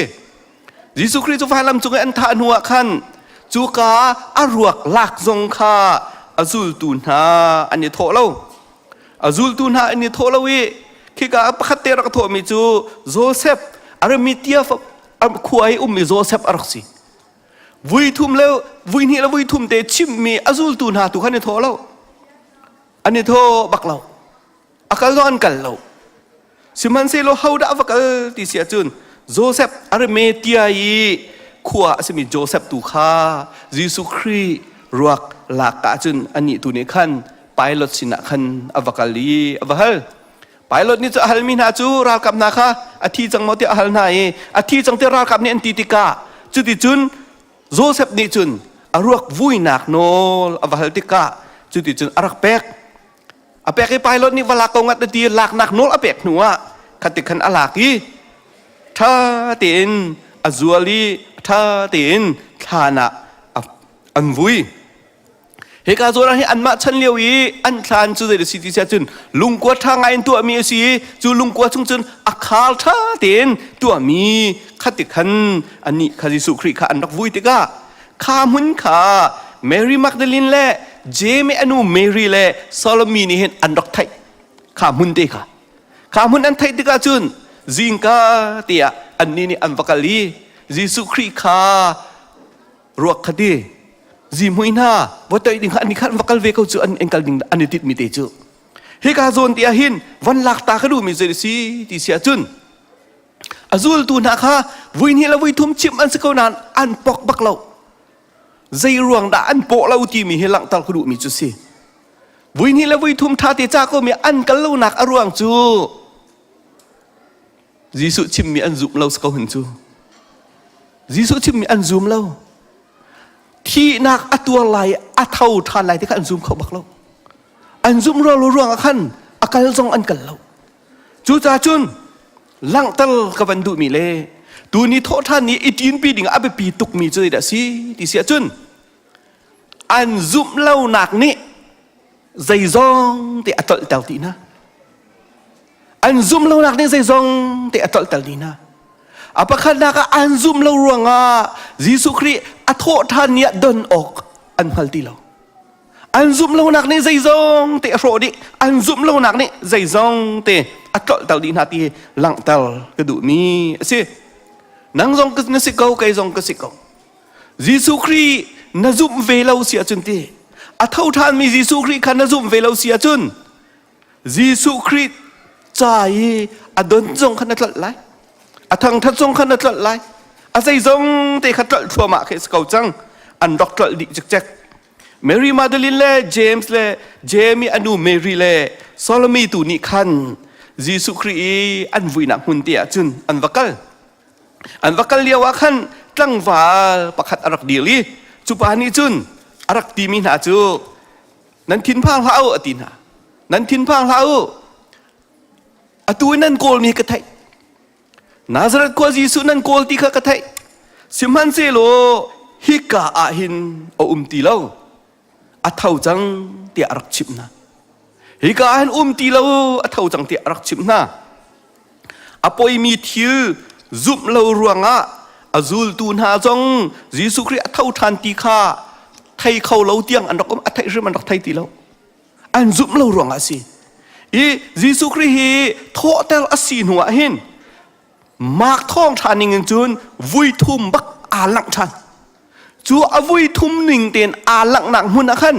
Jesuh Khrih cu vailam cung i an thah hnu ah khan cuka a ruak lak zong kha a zultu hna an i thawh lo. A zultu hna an i thawh lo i khika pakhat te rak thawhmi cu Joseph Arimathea khua i ummi Joseph a rak si. Vui thum le vui hnih le vui thum te chimmi a zultu hna tu khan i thawh lo. An i thaw bak lo. A kal zong an kal lo. Sihmanhsehlaw hodah a va kal ti si ahcun Joseph Arimathea i khua a simi Joseph tu kha Jesuh Khrih ruak lak ahcun anih tu nih khan Pilate sinah khan a va kal i a va hal. Pilate nih cu a halmi hna cu ralkap hna kha a thi cang maw tiah a hal hna i a thi cang tiah ralkap nih an ti tikah cuticun Joseph nih cun a ruak vuinak nawl a va hal tikah cuticun a rak pek. A pek i pilot nih va lak ko ngat na ti laknak nawl a pek hnu ah khati khan a lak i ṭha tein a zual i ṭha tein thlan ah an vui. Hika zawn ah hi anmah chan lio i an thlan cu zei si ti si ahcun lungkua ṭha ngai in tuahmi a si i cu lungkua chung cun a khar ṭha tein tuahmi khati khan anih kha Jesuh Khrih kha an rak vui tikah kha hmun kha Mary Magdalene le Jeim i a nu Mary le Salome nih hin an rak theih kha hmun te kha kha hmun an theih tikah cun zingka te ah annih nih an va kal i Jesuh Khrih kha ruak kha ti zihmui hna va toih ding kha an khan va kal ve ko cu an an kal ding an i tit mi te cu hika zawn ti ah hin van lak ta ka duh mi zei si ti si ahcun A zultu hna kha vui hnih le vui thum chimh an si ko nain an pok bak lo. Zei ruang dah an pawh lo timi hi langhter ka duhmi cu si. Vui hnih le vui thum ṭha te ca komi an kal lonak a ruang cu Jesuh chimmi an zum lo si ko hin cu. Jesuh chimmi an zum lo. Thihnak a tuar lai a tho ṭhan lai ti kha an zum kho bak lo. An zumh ruang lo ruangah khan a kal zong an kal lo. Cucaah cun langhter ka van duhmi le tuni thawhṭhan ni i ṭinpi ding a biapi tukmi cu zeidah a si ti si ahcun an zumh lonak nih zeizong te a tlolhter ti hna. An zumh lonak nih zeizong te a tlolhter dih hna. A pakhatnak ah an zumh lo ruangah Jesuh Khrih a thawhṭhan ni ah don awk an hngal ti lo. An zumh lonak nih zeizong te a hrawh dih. An zumh lonak nih zeizong te a tlolhter dih hna ti langhter ka duhmi a si. Nang zong na si ko, kei zong ka si ko. Jesuh Khrih na zumh ve lo si ahcun ti a tho ṭhanmi Jesuh Khrih kha na zumh ve lo si ahcun Jesuh Khrih ca i a don zong kha na tlolh lai. A thangṭhat zong kha na tlolh lai. A zeizong te kha tlolh thluahmah khi a si ko cang. An rak tlolh dih cikcek. Mary Magdalene le James le Jamie a nu Mary le Salome tu nih khan Jesuh Khrih i an vuinak hmun te ah cun an va kal. An va kal lio ah khan tlangval pakhat a rak dir i cu pa nih cun a rak timi hna cu nan thinphang hlah u a ti hna. Nan thinphang hlah u. Atu i nan kawlmi ka theih. Nazareth khua Jesuh nan kawl ti kha ka theih. Sihmanhsehlaw hika ah hin a um ti lo. A tho cang tiah a rak chimh hna. Hika ah hin um ti lo, a tho cang tiah a rak chimh hna. A poimi thil zumh lo ruangah a zultu hna zong Jesuh Khrih a tho ṭhan ti kha thei kho lo tiang an rak um, a theih hrim an rak thei ti lo. An zumh lo ruangah a si. I Jesuh Khrih hi thawhter a si hnu ah hin Mark thawngṭha ning in cun vui thum bak aa langh ṭhan. Cu a vui thum ning tein aa langhnak hmun ah khan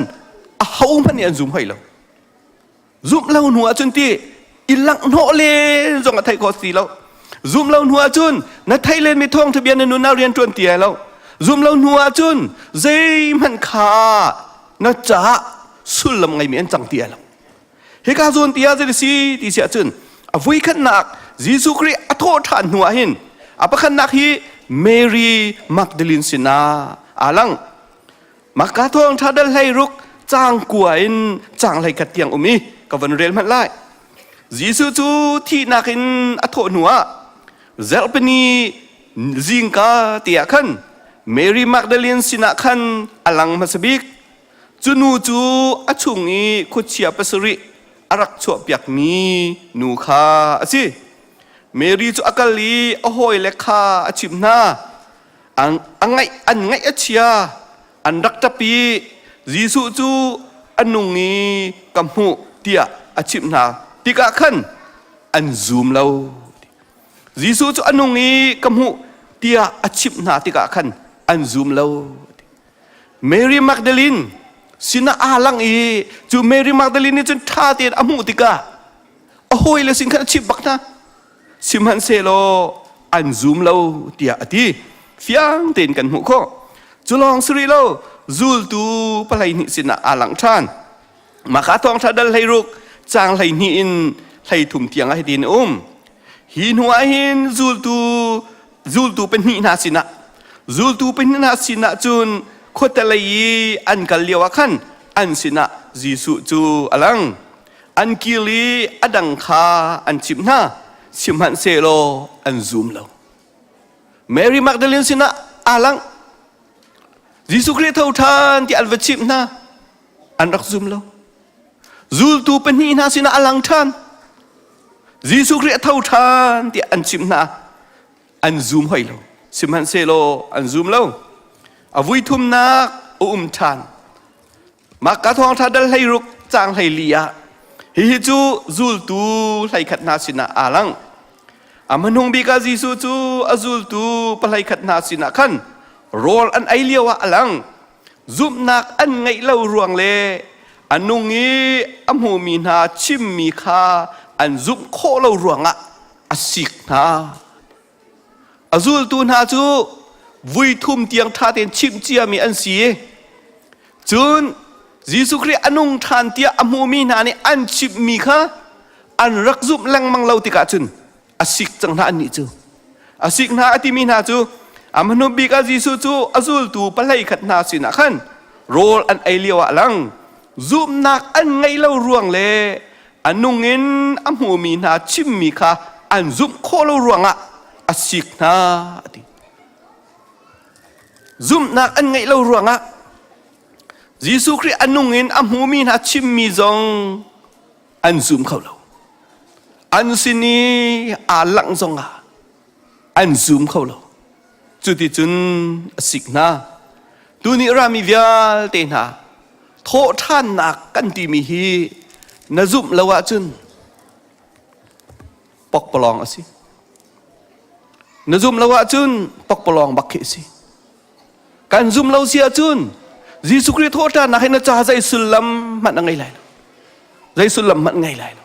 a ho hmanh nih an zum hoi lo. Zumh lo hnu ah cun ti i langhhnawh len zong a theih khawh ti lo. Zumh lo hnu ah cun na theih len mi thawngṭha bia na nun ah rian ṭuan ti ai lo. Zumh lo hnu ah cun zeihmanh kha na caah sullam ngeimi an cang ti ai lo. Hika zawn ti ah zei si ti si ahcun a voikhatnak Jesuh Khrih a thawh ṭhan hnu ah hin a pakhatnak hi Mary Magdalene sinah aa lang. Maka thawngṭha dal hlei ruk caang kua in caang hlei khat tiang um i ka van rel hmanh lai. Jesuh cu thihnak in a thawh hnuah zarhpini zingka te ah khan Mary Magdalene sinah khan a lang hmasa bik. Cu nu cu a chung i khuachia pasarih a rak chuahpiakmi nu kha a si. Mary cu a kal i a hawile kha a chimh hna. An ngaih an ngaih a chia, an rak ṭap i Jesuh cu a nung i ka hmuh tiah a chimh hna tikah khan an zum lo. Jesuh cu a nung i ka hmuh tiah a chimh hna tikah khan an zum lo. Mary Magdalene sinah aa lang i cu Mary Magdalene nih cun ṭha tein a hmuh tikah a hawile sin khan a chimh bak hna. Sihmanhsehlaw an zum lo tiah a ti. Fiang tein kan hmuh khawh. Cu lawng si rih lo, zultu palei hnih sinah aa langh ṭhan. Maka thawngṭha dal 16 caang 12 in 33 tiang ah hitin a um. Hi hnu ah hin zultu zultu pahnih hna sinah zultu pahnih hna sinah cun khuatelei i an kal lio ah khan an sinah Jesuh cu a lang. An kir i a dang kha an chimh hna, sihmanhsehlaw an zum lo. Mary Magdalene sinah aa lang. Jesuh Khrih tho ṭhan ti an va chimh hna. An rak zum lo. Zultu pahnih hna sinah a lang ṭhan. Jesuh Khrih a tho ṭhan tiah an chimh hna. An zum hoi lo. Sihmanhsehlaw an zum lo. A vui thumnak a um ṭhan. Maka thawngṭha dal 16 caang 14 ah hihi cu zultu 11 hna sinah aa lang. A hmanung bik ah Jesuh cu a zultu pahlei khat hna sinah khan rawl an ei lio ah a lang. Zumhnak an ngeih lo ruang le a nung i a hmumi hna chimmi kha an zumh khawh lo ruangah a sik hna. A zultu hna cu vui thum tiang ṭha tein chimh ciami an si i cun Jesuh Khrih a nung ṭhan tiah a hmumi hna nih an chimhmi kha an rak zumh lengmang lo tikah cun a sik cang hna annih cu. A sik hna a timi hna cu a hmanung bik ah Jesuh cu a zultu pahlei khat hna sinah khan rawl an ei lio ah lang zumhnak an ngeih lo ruang le a nung in a hmumi hna chimmi kha an zumh khawh lo ruangah a sik hna a ti. Zumhnak an ngeih lo ruangah Jesuh Khrih a nung in a hmumi hna chimmi zong an zum kho lo. An sin i aa langh zongah an zum kho lo. Cuticun a sik hna. Tuni rami vialte hna thawhṭhannak kan timi hi na zumh lo ahcun pokpalawng a si. Na zumh lo ahcun pokpalawng bak khi a si. Kan zum lo si ahcun Jesuh Khrih thawhṭhannak hi na ca zei sullam hmanh a ngei lai lo. Zei sullam hmanh ngei lai lo.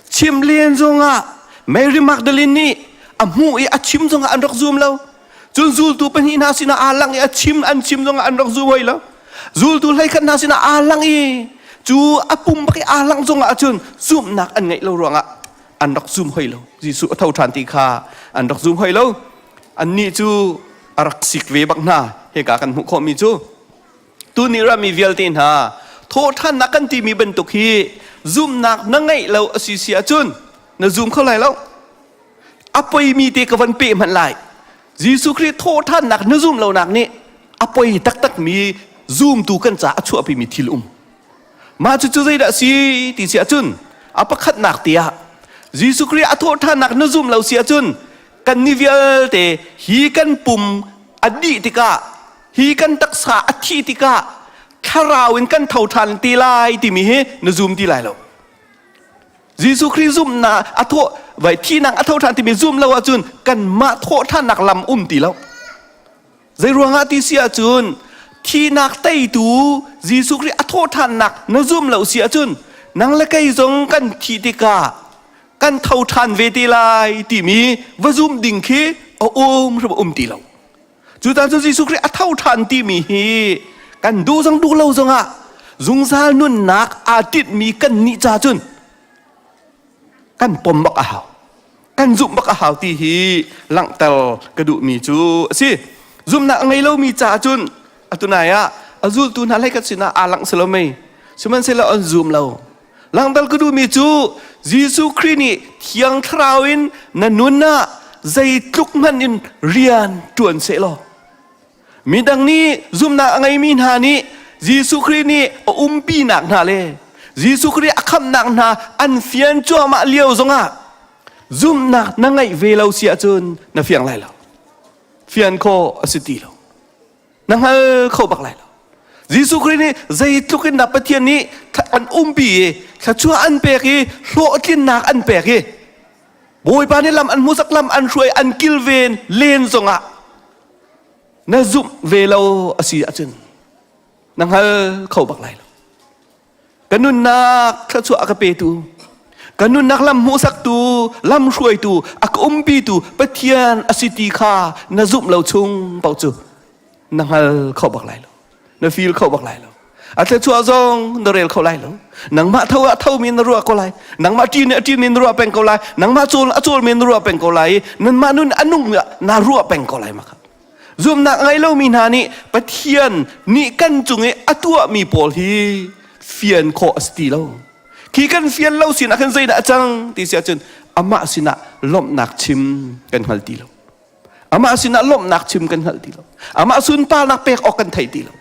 Chim len zongah Mary Magdalene nih a hmuh i a chim zongah an rak zum lo. Cun zultu pahnih hna sinah aa lang i a chim an chim zongah an rak zum hoi lo. Zultu 11 hna sinah aa lang i cu a pum bak i aa lang zongah cun zumhnak an ngeih lo ruangah an rak zum hoi lo. Jesuh a tho ṭhan ti kha an rak zum hoi lo. Annih cu a rak sik ve bak hna. Hika kan hmuh khawhmi cu tuni rami vialte hna thawhṭhannak kan timi bantuk hi zumhnak na ngeih lo a si si ahcun na zum kho lai lo. A poimi te ka van peh hmanh lai. Jesuh Khrih thawhṭhannak na zum lonak nih a poi taktakmi zumtu kan caah a chuahpimi thil um. Mah cucu zeidah a si ti si ahcun a pakhatnak te ah Jesuh Khrih a thawhṭhannak na zum lo si ahcun kan ni vialte hi kan pum a dih tikah hi kan taksa a thih tikah thlarau in kan tho ṭhan te lai timi hi na zum ti lai lo. Jesuh Khrih zumhnak a thawh vai thihnak a tho ṭhan timi zum lo ahcun kanmah thawh ṭhannak lam um ti lo. Zei ruangah ti si ahcun thihnak teitu Jesuh Khrih a thawh ṭhannak na zum lo si ahcun nang le kei zong kan thih tikah kan tho ṭhan ve te lai timi va zum ding khi a um hrim um ti lo. Cutan cu Jesuh Khrih a tho ṭhan timi hi kan duh zong duh lo zongah zungzal nunnak aa tinhmi kan nih ca cun kan pom bak a hau. Kan zumh bak a hau ti hi langhter ka duhmi cu a si. Zumhnak a ngei lomi caah cun atunai ah A zultu hna hlei khat sinah aa langh si lo mei? Sihmanhsehlaw an zum lo. Langhter ka duhmi cu Jesuh Khrih nih Thiang Thlarau in na nun ah zeitluk hmanh in rian ṭuan sehlaw midang nih zumhnak a ngeimi hna nih Jesuh Khrih nih a umpinak hna le Jesuh Khrih a khamhnak hna an fian cuahmah lio zongah zumhnak na ngeih ve lo si ahcun na fiang lai lo. Fian khawh a si ti lo. Na hngal kho bak lai lo. Jesuh Khrih nih zeitluk in dah Pathian nih an umpi i thluachuah an pek i hlawhtlinnak an pek i Bawipa nih lam an hmuhsak lam an hruai an kilven len zongah na zumh ve lo a si ahcun na hngal kho bak lai lo. Ka nunnak thluachuah a ka petu, ka nunnak lam hmuhsaktu, lam hruaitu, a ka umpitu Pathian a si ti kha na zumh lo chung paoh cu na hngal kho bak lai lo. Na feel kho bak lai lo. A thluachuah zong na rel kho lai lo. Nangmah tho ah tho mi na ruah ko lai. Nangmah ṭin a ṭin mi na ruah peng ko lai. Nangmah cawl a cawl mi na ruah peng ko lai. Nanmah nun a nung na ruah peng ko lai maka. Zumhnak ngei lomi hna nih Pathian nih kan cung i a tuahmi pawl hi fian khawh a si ti lo. Khi kan fian lo sinah khan zeidah a cang ti si ahcun amah sinah lawmhnak chim kan hngal ti lo. Amah sinah lawmhnak chim kan hngal ti lo. Amah sunparnak pek awk kan thei ti lo.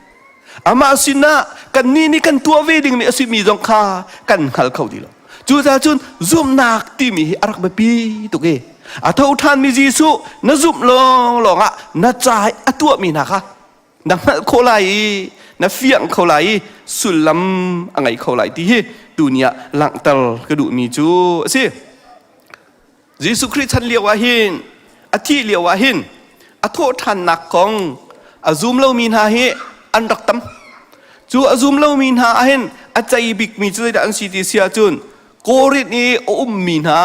Amah sinah kannih nih kan tuah ve dingmi a simi zong kha kan hngal kho ti lo. Cucaah cun zumhnak timi hi a rak biapi tuk i a tho ṭhanmi Jesuh na zumh lawnglawng ah na ca i a tuahmi hna kha na hngalh khawh lai i na fiang kho lai i sullam a ngei kho lai ti hi tuni ah langhter ka duhmi cu a si. Jesuh Khrih chan lio ah hin a thih lio ah hin a thawhṭhannak kong a zum lomi hna hi an rak tam. Cu a zum lomi hna ah hin a cei bikmi cu zeidah an si ti si ahcun Korinth i a ummi hna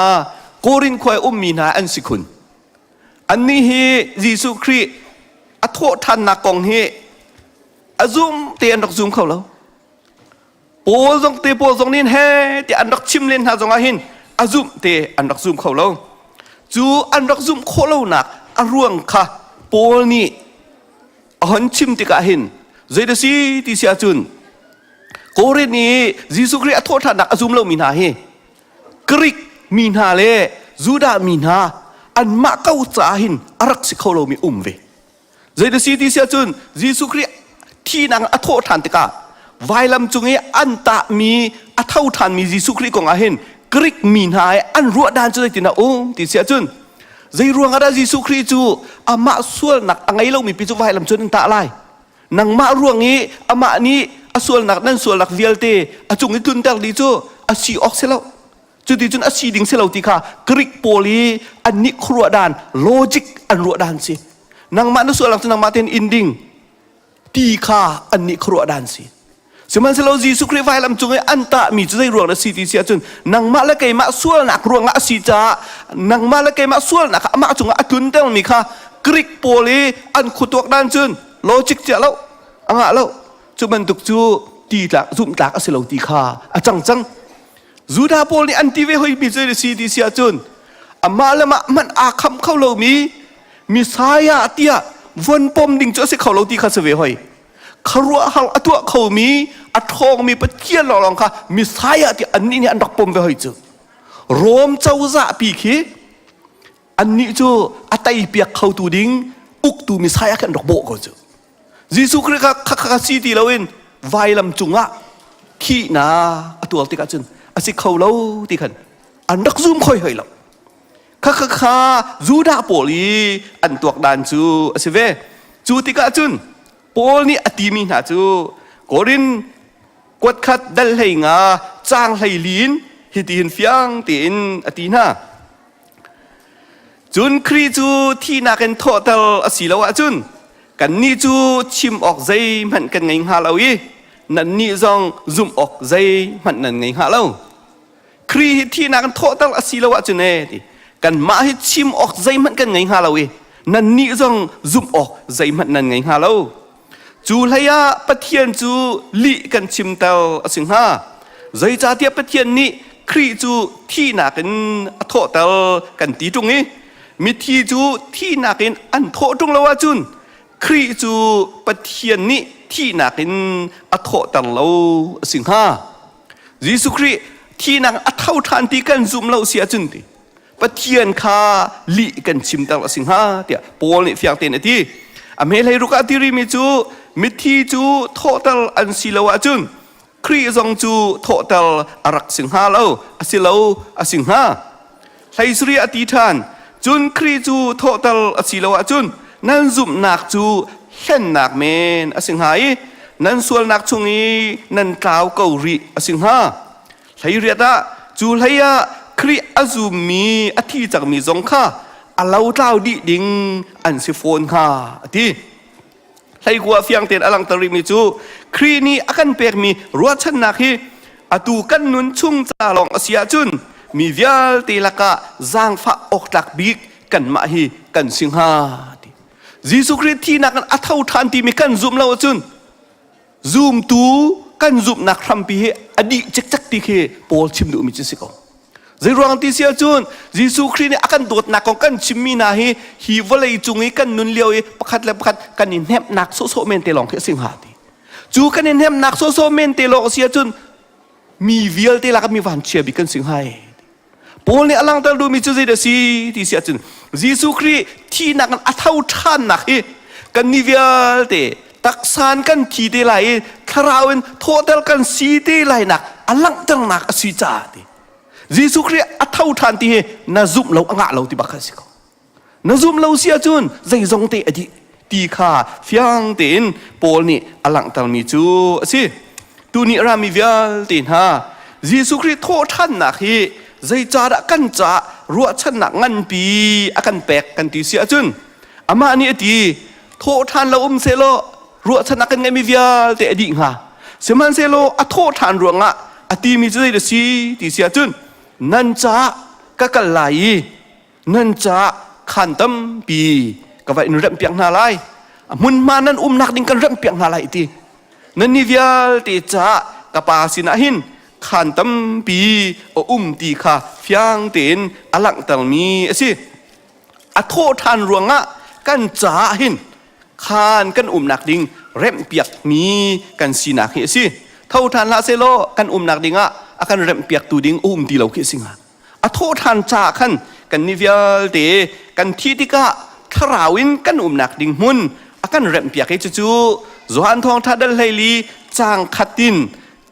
Korinth khua i ummi hna an si khun. Annih hi Jesuh Khrih a thawhṭhannak kong hi a zum te an rak zum kho lo. Paul zong te pawl zong nih he ti an rak chim len hna zongah hin a zumh te an rak zum kho lo. Cu an rak zumh khawh lonak a ruang kha Paul nih a hon chim tikah hin zeidah si ti si ahcun Korinth i Jesuh Khrih a thawhṭhannak a zum lomi hna hi Greek mi hna le Judah mi hna anmah ko caah hin a rak si kho lomi um ve. Zeidah si ti si ahcun Jesuh Khrih thihnak a thawh ṭhan tikah vailam cung i an tahmi a tho ṭhanmi Jesuh Khrih kong ah hin Greek mi hna i an ruah dan cu zeitin a um ti si ahcun zei ruang ah dah Jesuh Khrih cu amah sualnak a ngei lomi pi cu vailam cun an tah lai nangmah ruang i amah nih a sualnak nan sualnak vialte a cung i tlunter dih cu a si awk si lo Cuticun a si ding si lo ti kha Greek pawl i annih khuaruah dan logic an ruah dan si. Nangmah na sual cu nangmah tein in ding ti kha annih khuaruah dan si. Sihmanhsehlaw Jesuh Khrih vailam cung i an tahmi cu zei ruang dah si ti si ahcun nangmah le keimah sualnak ruangah a si caah nangmah le keimah sualnak kha amah cungah a tluntermi kha Greek pawl i an khuatuak dan cun logic cia lo a ngah lo cu bantuk cu ti tlak zumh tlak a si lo ti kha a cang cang Judah pawl nih an ti ve hoimi cu a si ti si ahcun amah le mah hmanh aa khamh kho lomi Messiah tiah von pom ding cu a si kho lo ti kha si ve hoi. Khuaruahhar a tuah khomi a ṭhawngmi Pathian lawnglawng kha Messiah tiah annih nih an rak pom ve hoi cu. Rom cozah pi khi annih cu a teipiak khotu ding uktu Messiah khi an rak bawh ko cu. Jesuh Khrih kha kha kha si ti loin vailam cungah thihnak a tuar tikah cun a si kho lo ti khan an rak zum khoi hoi lo. Kha kha kha Judah pawl i an tuak dan cu a si ve. Cu tikah cun Paul nih a timi hna cu Korin kuatkhat dal hlei nga caang hlei lin hitihin fiang tein a ti hna. Cun Khrih cu thihnak in thawhter a si lo ahcun kannih cu chim awk zeihmanh kan ngei hnga lo i nannih zong zumh awk zeihmanh nan ngei hnga lo. Khrih hi thihnak in thawhter a si lo ahcun ee ti kanmah hi chim awk zeihmanh kan ngei hnga lo i nannih zong zumh awk zeihmanh nan ngei hnga lo. Cu hlei ah Pathian cu lih kan chimter a si hnga. Zeicahtiah Pathian nih Khrih cu thihnak in a thawhter kan ti ṭung i mithi cu thihnak in an thawh ṭung lo ahcun Khrih cu Pathian nih thihnak in a thawhter lo a si hnga? Jesuh Khrih thihnak a tho ṭhan ti kan zumh lo si ahcun ti Pathian kha lih kan chimter a si hnga tiah Paul nih fiang tein a ti. A hmehlei ruk ah ti rimi cu mithi cu thawhter an si lo ahcun Khrih zong cu thawhter a rak si hnga lo, a si lo a si hnga. Hleisarih a ti ṭhan. Cun Khrih cu thawhter a si lo ahcun nan zumhnak cu hlennak men a si hnga i nan sualnak chung i nan tlau ko rih a si hnga. Hleiriat ah cu hlei ah Khrih a zummi a thi cangmi zong kha a lotlau dih ding an si fawn hnga a ti. Hleikua fiang tein a langhter rihmi cu Khrih nih a kan pekmi ruahchannak hi atu kan nun chung ca lawng a si ahcun mi vialte lakah zaangfah awktlak bik kanmah hi kan si hnga ti. Jesuh Khrih thihnak in a tho ṭhan timi kan zumh lo ahcun zumtu kan zumhnak hrampi hi a dih cikcek ti khi Paul chim duhmi cu si ko. Zeiruang ti si ahcun Jesuh Khrih nih a kan dawtnak kong kan chimmi hna hi hi vawlei cung i kan nun lio i pakhat le pakhat kan i hnemhnak sawhsawh men te lawng khi a si hnga ti. Cu kan i hnemhnak sawhsawh men te lawng a si ahcun mi vialte lakah mi vanchia bik kan si hnga e. Paul nih a langhter duhmi cu zeidah si ti si ahcun Jesuh Khrih thihnak in a tho ṭhannak hi kan ni vialte taksan kan thi te lai i thlarau in thawhter kan si te lai nak a langhternak a si caah ti Jesuh Khrih a tho ṭhan ti hi na zumh lo a ngah lo ti bak kha si ko. Na zumh lo si ahcun zeizong te a dih ti kha fiang tein Paul nih a langhtermi cu a si. Tuni rami vialte hna Jesuh Khrih thawhṭhannak hi zeicahdah kan caah ruahchannak nganpi a kan pek kan ti si ahcun amah nih a ti thawhṭhan lo um sehlaw ruahchannak kan ngeihmi vialte a dih hnga. Sihmanhsehlaw a thawhṭhan ruangah a timi cu zeidah si ti si ahcun nan caah ka kal lai i nan caah khaan tampi ka va in remhpiak hna lai a hmunhma nan umnak ding kan remhpiak hna lai ti nan ni vialte caah ka pa sinah hin khaan tampi a um ti kha fiang tein a langhtermi a si a thawh ṭhan ruangah kan caah hin khaan kan umnak ding remhpiakmi kan sinak hi a si tho ṭhan hlah sehlaw kan umnak dingah a kan remhpiaktu ding a um ti lo khi a si hnga A thawhṭhan caah khan kannih vialte kan thih tikah thlarau in kan umnak ding hmun a kan remhpiak i cucu Johan Thawngṭha dal 14 caang khat in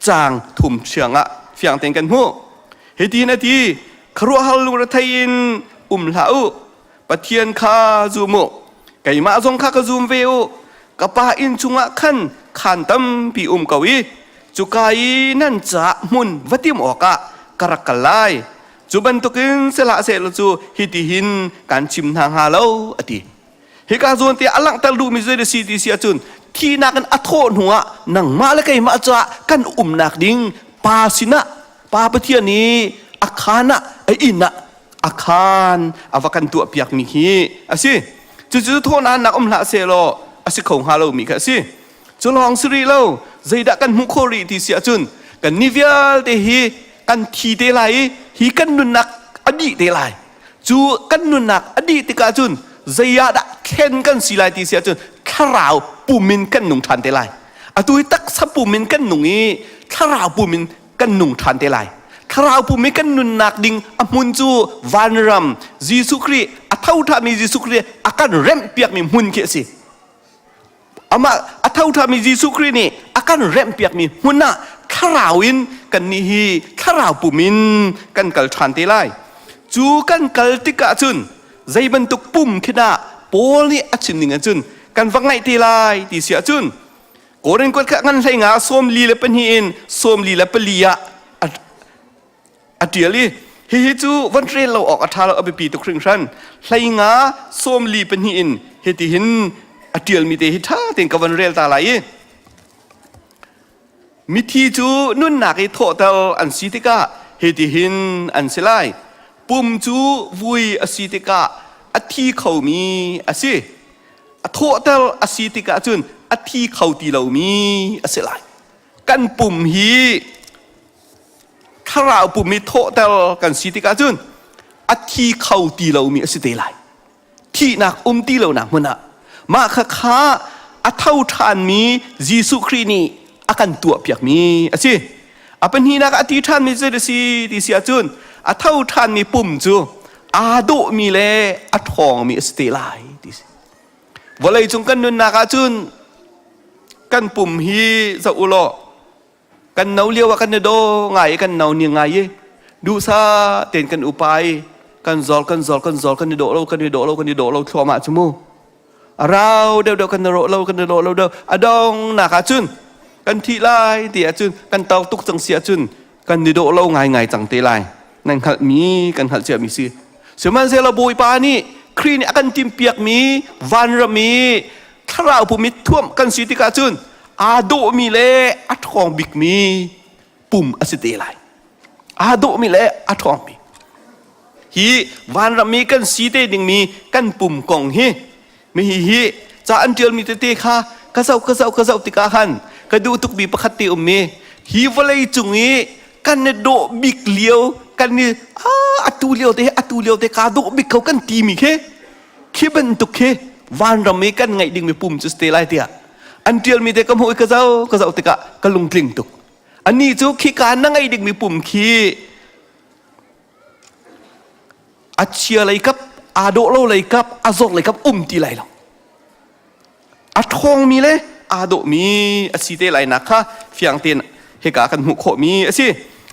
caang thum thiangah fiang tein kan hmuh. Hitin a ti, khuaruahhar lungrethei in um hlah u, Pathian kha zum u, keimah zong kha ka zum ve u. Ka pa inn chungah khan khaan tampi um ko i cuka i nan caah hmun va tim awkah ka rak kal lai. Cu bantukin sihlah sehlaw cu hitihin kan chim hna hnga lo, a ti. Hika zawn te a langhter duhmi zei si ti si ahcun thihnak in a thawh hnuah nangmah le keimah caah kan umnak ding pa sinah Pa Pathian i a khaan ah a inn ah a khaan a va kan tuahpiakmi hi a si. Cucu thawhnanak um hlah sehlaw a si kho hnga lomi kha a si. Cu lawng si rih lo, zeidah kan hmuh khawh rih ti si ahcun kan ni vialte hi kan thi te lai i hi kan nunnak a dih te lai. Cu kan nunnak a dih tikah cun zei ah dah thlen kan si lai ti si ahcun thlarau pum in kan nung ṭhan te lai. Atu hi taksa pum in kan nung i thlarau pum in kan nung ṭhan te lai. Thlarau pum i kan nunnak ding a hmun cu vanram Jesuh Khrih a tho ṭhami Jesuh Khrih a kan remhpiakmi hmun khi a si. Amah a tho ṭhami Jesuh Khrih nih a kan remhpiakmi hmun ah thlarau in kannih hi thlarau pum in kan kal ṭhan te lai. Cu kan kal tikah cun zei bantuk pum khi dah Paul nih a chim ning ahcun kan va ngaih te lai ti si ahcun Korin kuat kha ngan hlei nga 42 in 44 ah a ṭial i hihi cu von rel lo awk a ṭha lo a biapi tuk hringhran hlei nga 42 in hitihin a ṭialmi te hi ṭha tein ka von rel ta lai i mithi cu nunnak i thawhter an si tikah hitihin an si lai pum cu vui a si tikah a thi khomi a si a thawhter a si tikah cun a thi kho ti lomi a si lai kan pum hi thlarau pum i thawhter kan si tikah cun a thi kho ti lomi a si te lai thihnak um ti lonak hmun ah mah kha kha. a tho ṭhanmi Jesuh Khrih nih a kan tuahpiakmi a si. A pahnihnak a ti ṭhanmi cu a si ti si ahcun a tho ṭhanmi pum cu aa dawhmi le a ṭhawngmi a si te lai ti si. Vawlei cung kan nunnak ahcun kan pum hi zoh u law kan no lio ah kan i daw ngai i kan no ni ngai i duhsah tein kan upa i kan zor kan zor kan zor kan i dawh lo kan i dawh lo kan i dawh lo thluahmah cu mu. A rau deuh deuh kan i rawh lo kan i rawh lo deuh a dongnak ahcun kan thih lai ti ahcun kan tar tuk cang si ahcun kan i dawh lo ngaingai cang te lai. Nan hngalhmi kan hngalh ciami si. Sihmanhsehlaw Bawipa nih Khrih nih a kan timhpiakmi vanram i thlarau pum i thuamh kan si tikah cun aa dawhmi le a ṭhawng bikmi pum a si te lai. Aa dawhmi le a ṭhawngmi. Hi vanram i kan si te dingmi kan pum kong hi mi hi hi ca an ṭialmi tete kha ka zoh ka zoh ka zoh tikah khan ka duh tukmi pakhat te ummi hi vawlei cung i kan i dawh bik lio kan i atu lio te atu lio te kaa dawh bik ko kan timi khi khi bantuk khi vanram i kan ngeih dingmi pum cu si te lai tiah an ṭialmi te ka hmuh i ka zoh ka zoh tikah ka lungtling tuk. Anih cu khika na ngeih dingmi pum khi a chia lei kap, aa dawh lo lei kap, a zawt lei kap um ti lai lo. A ṭhawngmi le aa dawhmi a si te lai nak kha fiang tein hika kan hmuh khawhmi a si.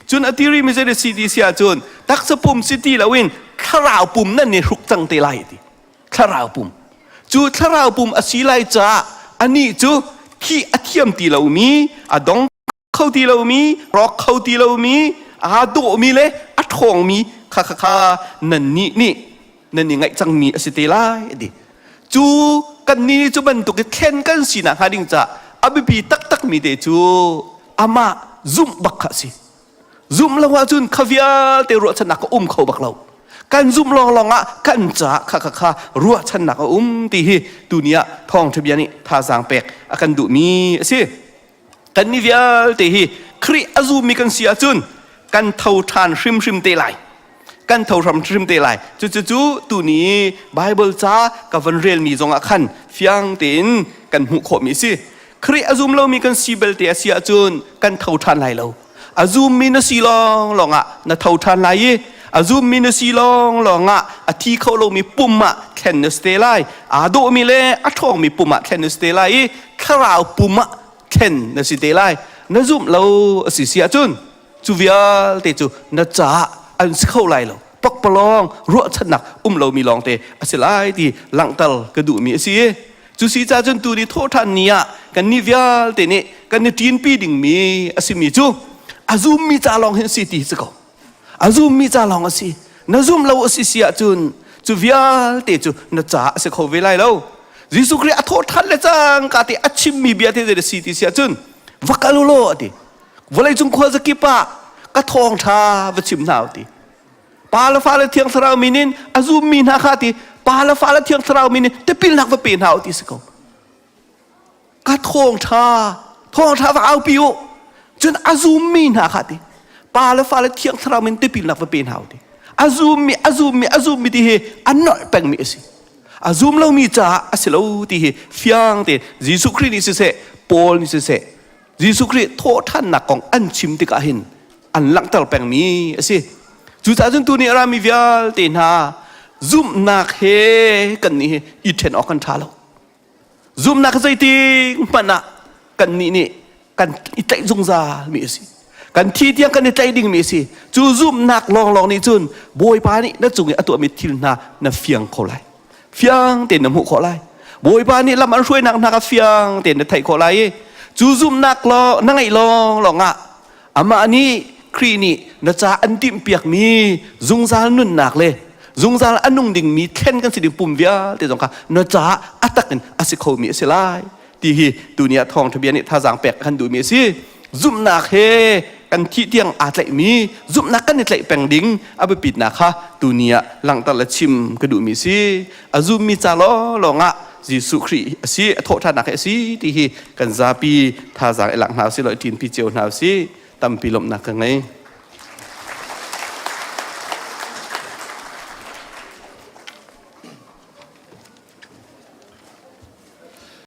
Cun a tiri mi zei si ti si ahcun taksa pum si ti loin thlarau pum nan i hruk cang te lai ti. Thlarau pum. Cu thlarau pum a si lai caah anih cu thih a thiam ti lomi, a dong kho ti lomi, rawk kho ti lomi, aa dawhmi le a ṭhawngmi kha kha kha nannih nih nan i ngaih cangmi a si te lai a ti. Cu kannih cu bantuk i thlen kan sinak hnga ding caah a biapi taktakmi te cu amah zumh bak kha a si. Zumh lo ahcun kha vialte ruahchannak a um kho bak lo. Kan zumh lawnglawng ah kan caah kha kha kha ruahchannak a um ti hi tuni ah thawngṭha bia nih thazaang pek a kan duhmi a si. Kan mi vialte hi Khrih a zummi kan si ahcun kan tho ṭhan hrimhrim te lai. Kan tho hrimhrim te lai. Cucu tuni Bible ca ka van relmi zongah khan fiang tein kan hmuh khawhmi a si. Khrih a zum lomi kan si belte a si ahcun kan tho ṭhan lai lo. A zummi na si lawng lawngah na tho ṭhan lai i a zummi na si lawng lawngah a thi kho lomi pum ah thlen na si te lai. Aa dawhmi le a ṭhawngmi pum ah thlen na si te lai i thlarau pum ah thlen na si te lai. Na zumh lo a si si ahcun cu vialte cu na caah an si kho lai lo. Pakpalawng ruahchannak um lomi lawngte a si lai ti langhter ka duhmi a si. Cu si ca cun tu ni thawhṭhan ni ah kannih vialte nih kan i ṭinpi dingmi a simi cu a zummi ca lawng hin si ti si ko. A zummi ca lawng a si. Na zum lo a si si ahcun cu vialte cu na ca a si kho ve lai lo. Jesuh Khrih a thawhṭhan le cangka te a chimmi bia te zei si ti si ahcun va kal u law a ti. Vawleicung khuazakip ah ka thawngṭha va chim hna u ti. Pa le Fa le Thiang Thlarau min in a zummi hna kha ti Pa le Fa le Thiang Thlarau min in tipilnak va pe hna u ti si ko. Ka thawngṭha thawngṭha va aupi u. Cun a zummi hna kha ti Pa le Fa le Thiang Thlarau min tipilnak va pe hna u ti. A zummi a zummi a zummi ti hi a nolh pengmi a si. A zum lomi caah a si lo ti hi fiang tein Jesuh Khrih nih siseh Paul nih siseh Jesuh Khrih thawhṭhannak kong an chim tikah hin an langhter pengmi a si. Cucaah cun tuni a rami vialte hna zumhnak he kannih hi i ṭhen awk kan ṭha lo. Zumhnak zeitik hmanh ah kannih nih kan i tlaih zungzal mi a si. Kan thi tiang kan i tlaih dingmi a si. Cu zumhnak lawnglawng nih cun Bawipa nih na cung i a tuahmi thil hna na fiang kho lai. Fiang tein na hmuh khawh lai. Bawipa nih lam an hruainak hna kha fiang tein na theih khawh lai i cu zumhnak law na ngeih lawnglawng ah Amah nih Khrih nih na ca an timhpiakmi zungzal nunnak le zungzal a nung dingmi thlen kan si ding pum vialte zong kha na caah a tak in a si khomi a si lai ti hi tuni ah thawngṭha bia nih thazaang pek kan duhmi a si. Zumhnak he kan thih tiang aa tlaihmi zumhnak kan i tlaih peng ding a biapitnak kha tuni ah langhter le chim ka duhmi a si. A zummi ca lawnglawng ah Jesuh Khrih a si, a thawhṭhannak hi a si ti hi kan zapi thazaang i lak hna usih law i ṭinpi cio hna usih. Tampi lawmhnak ka ngei.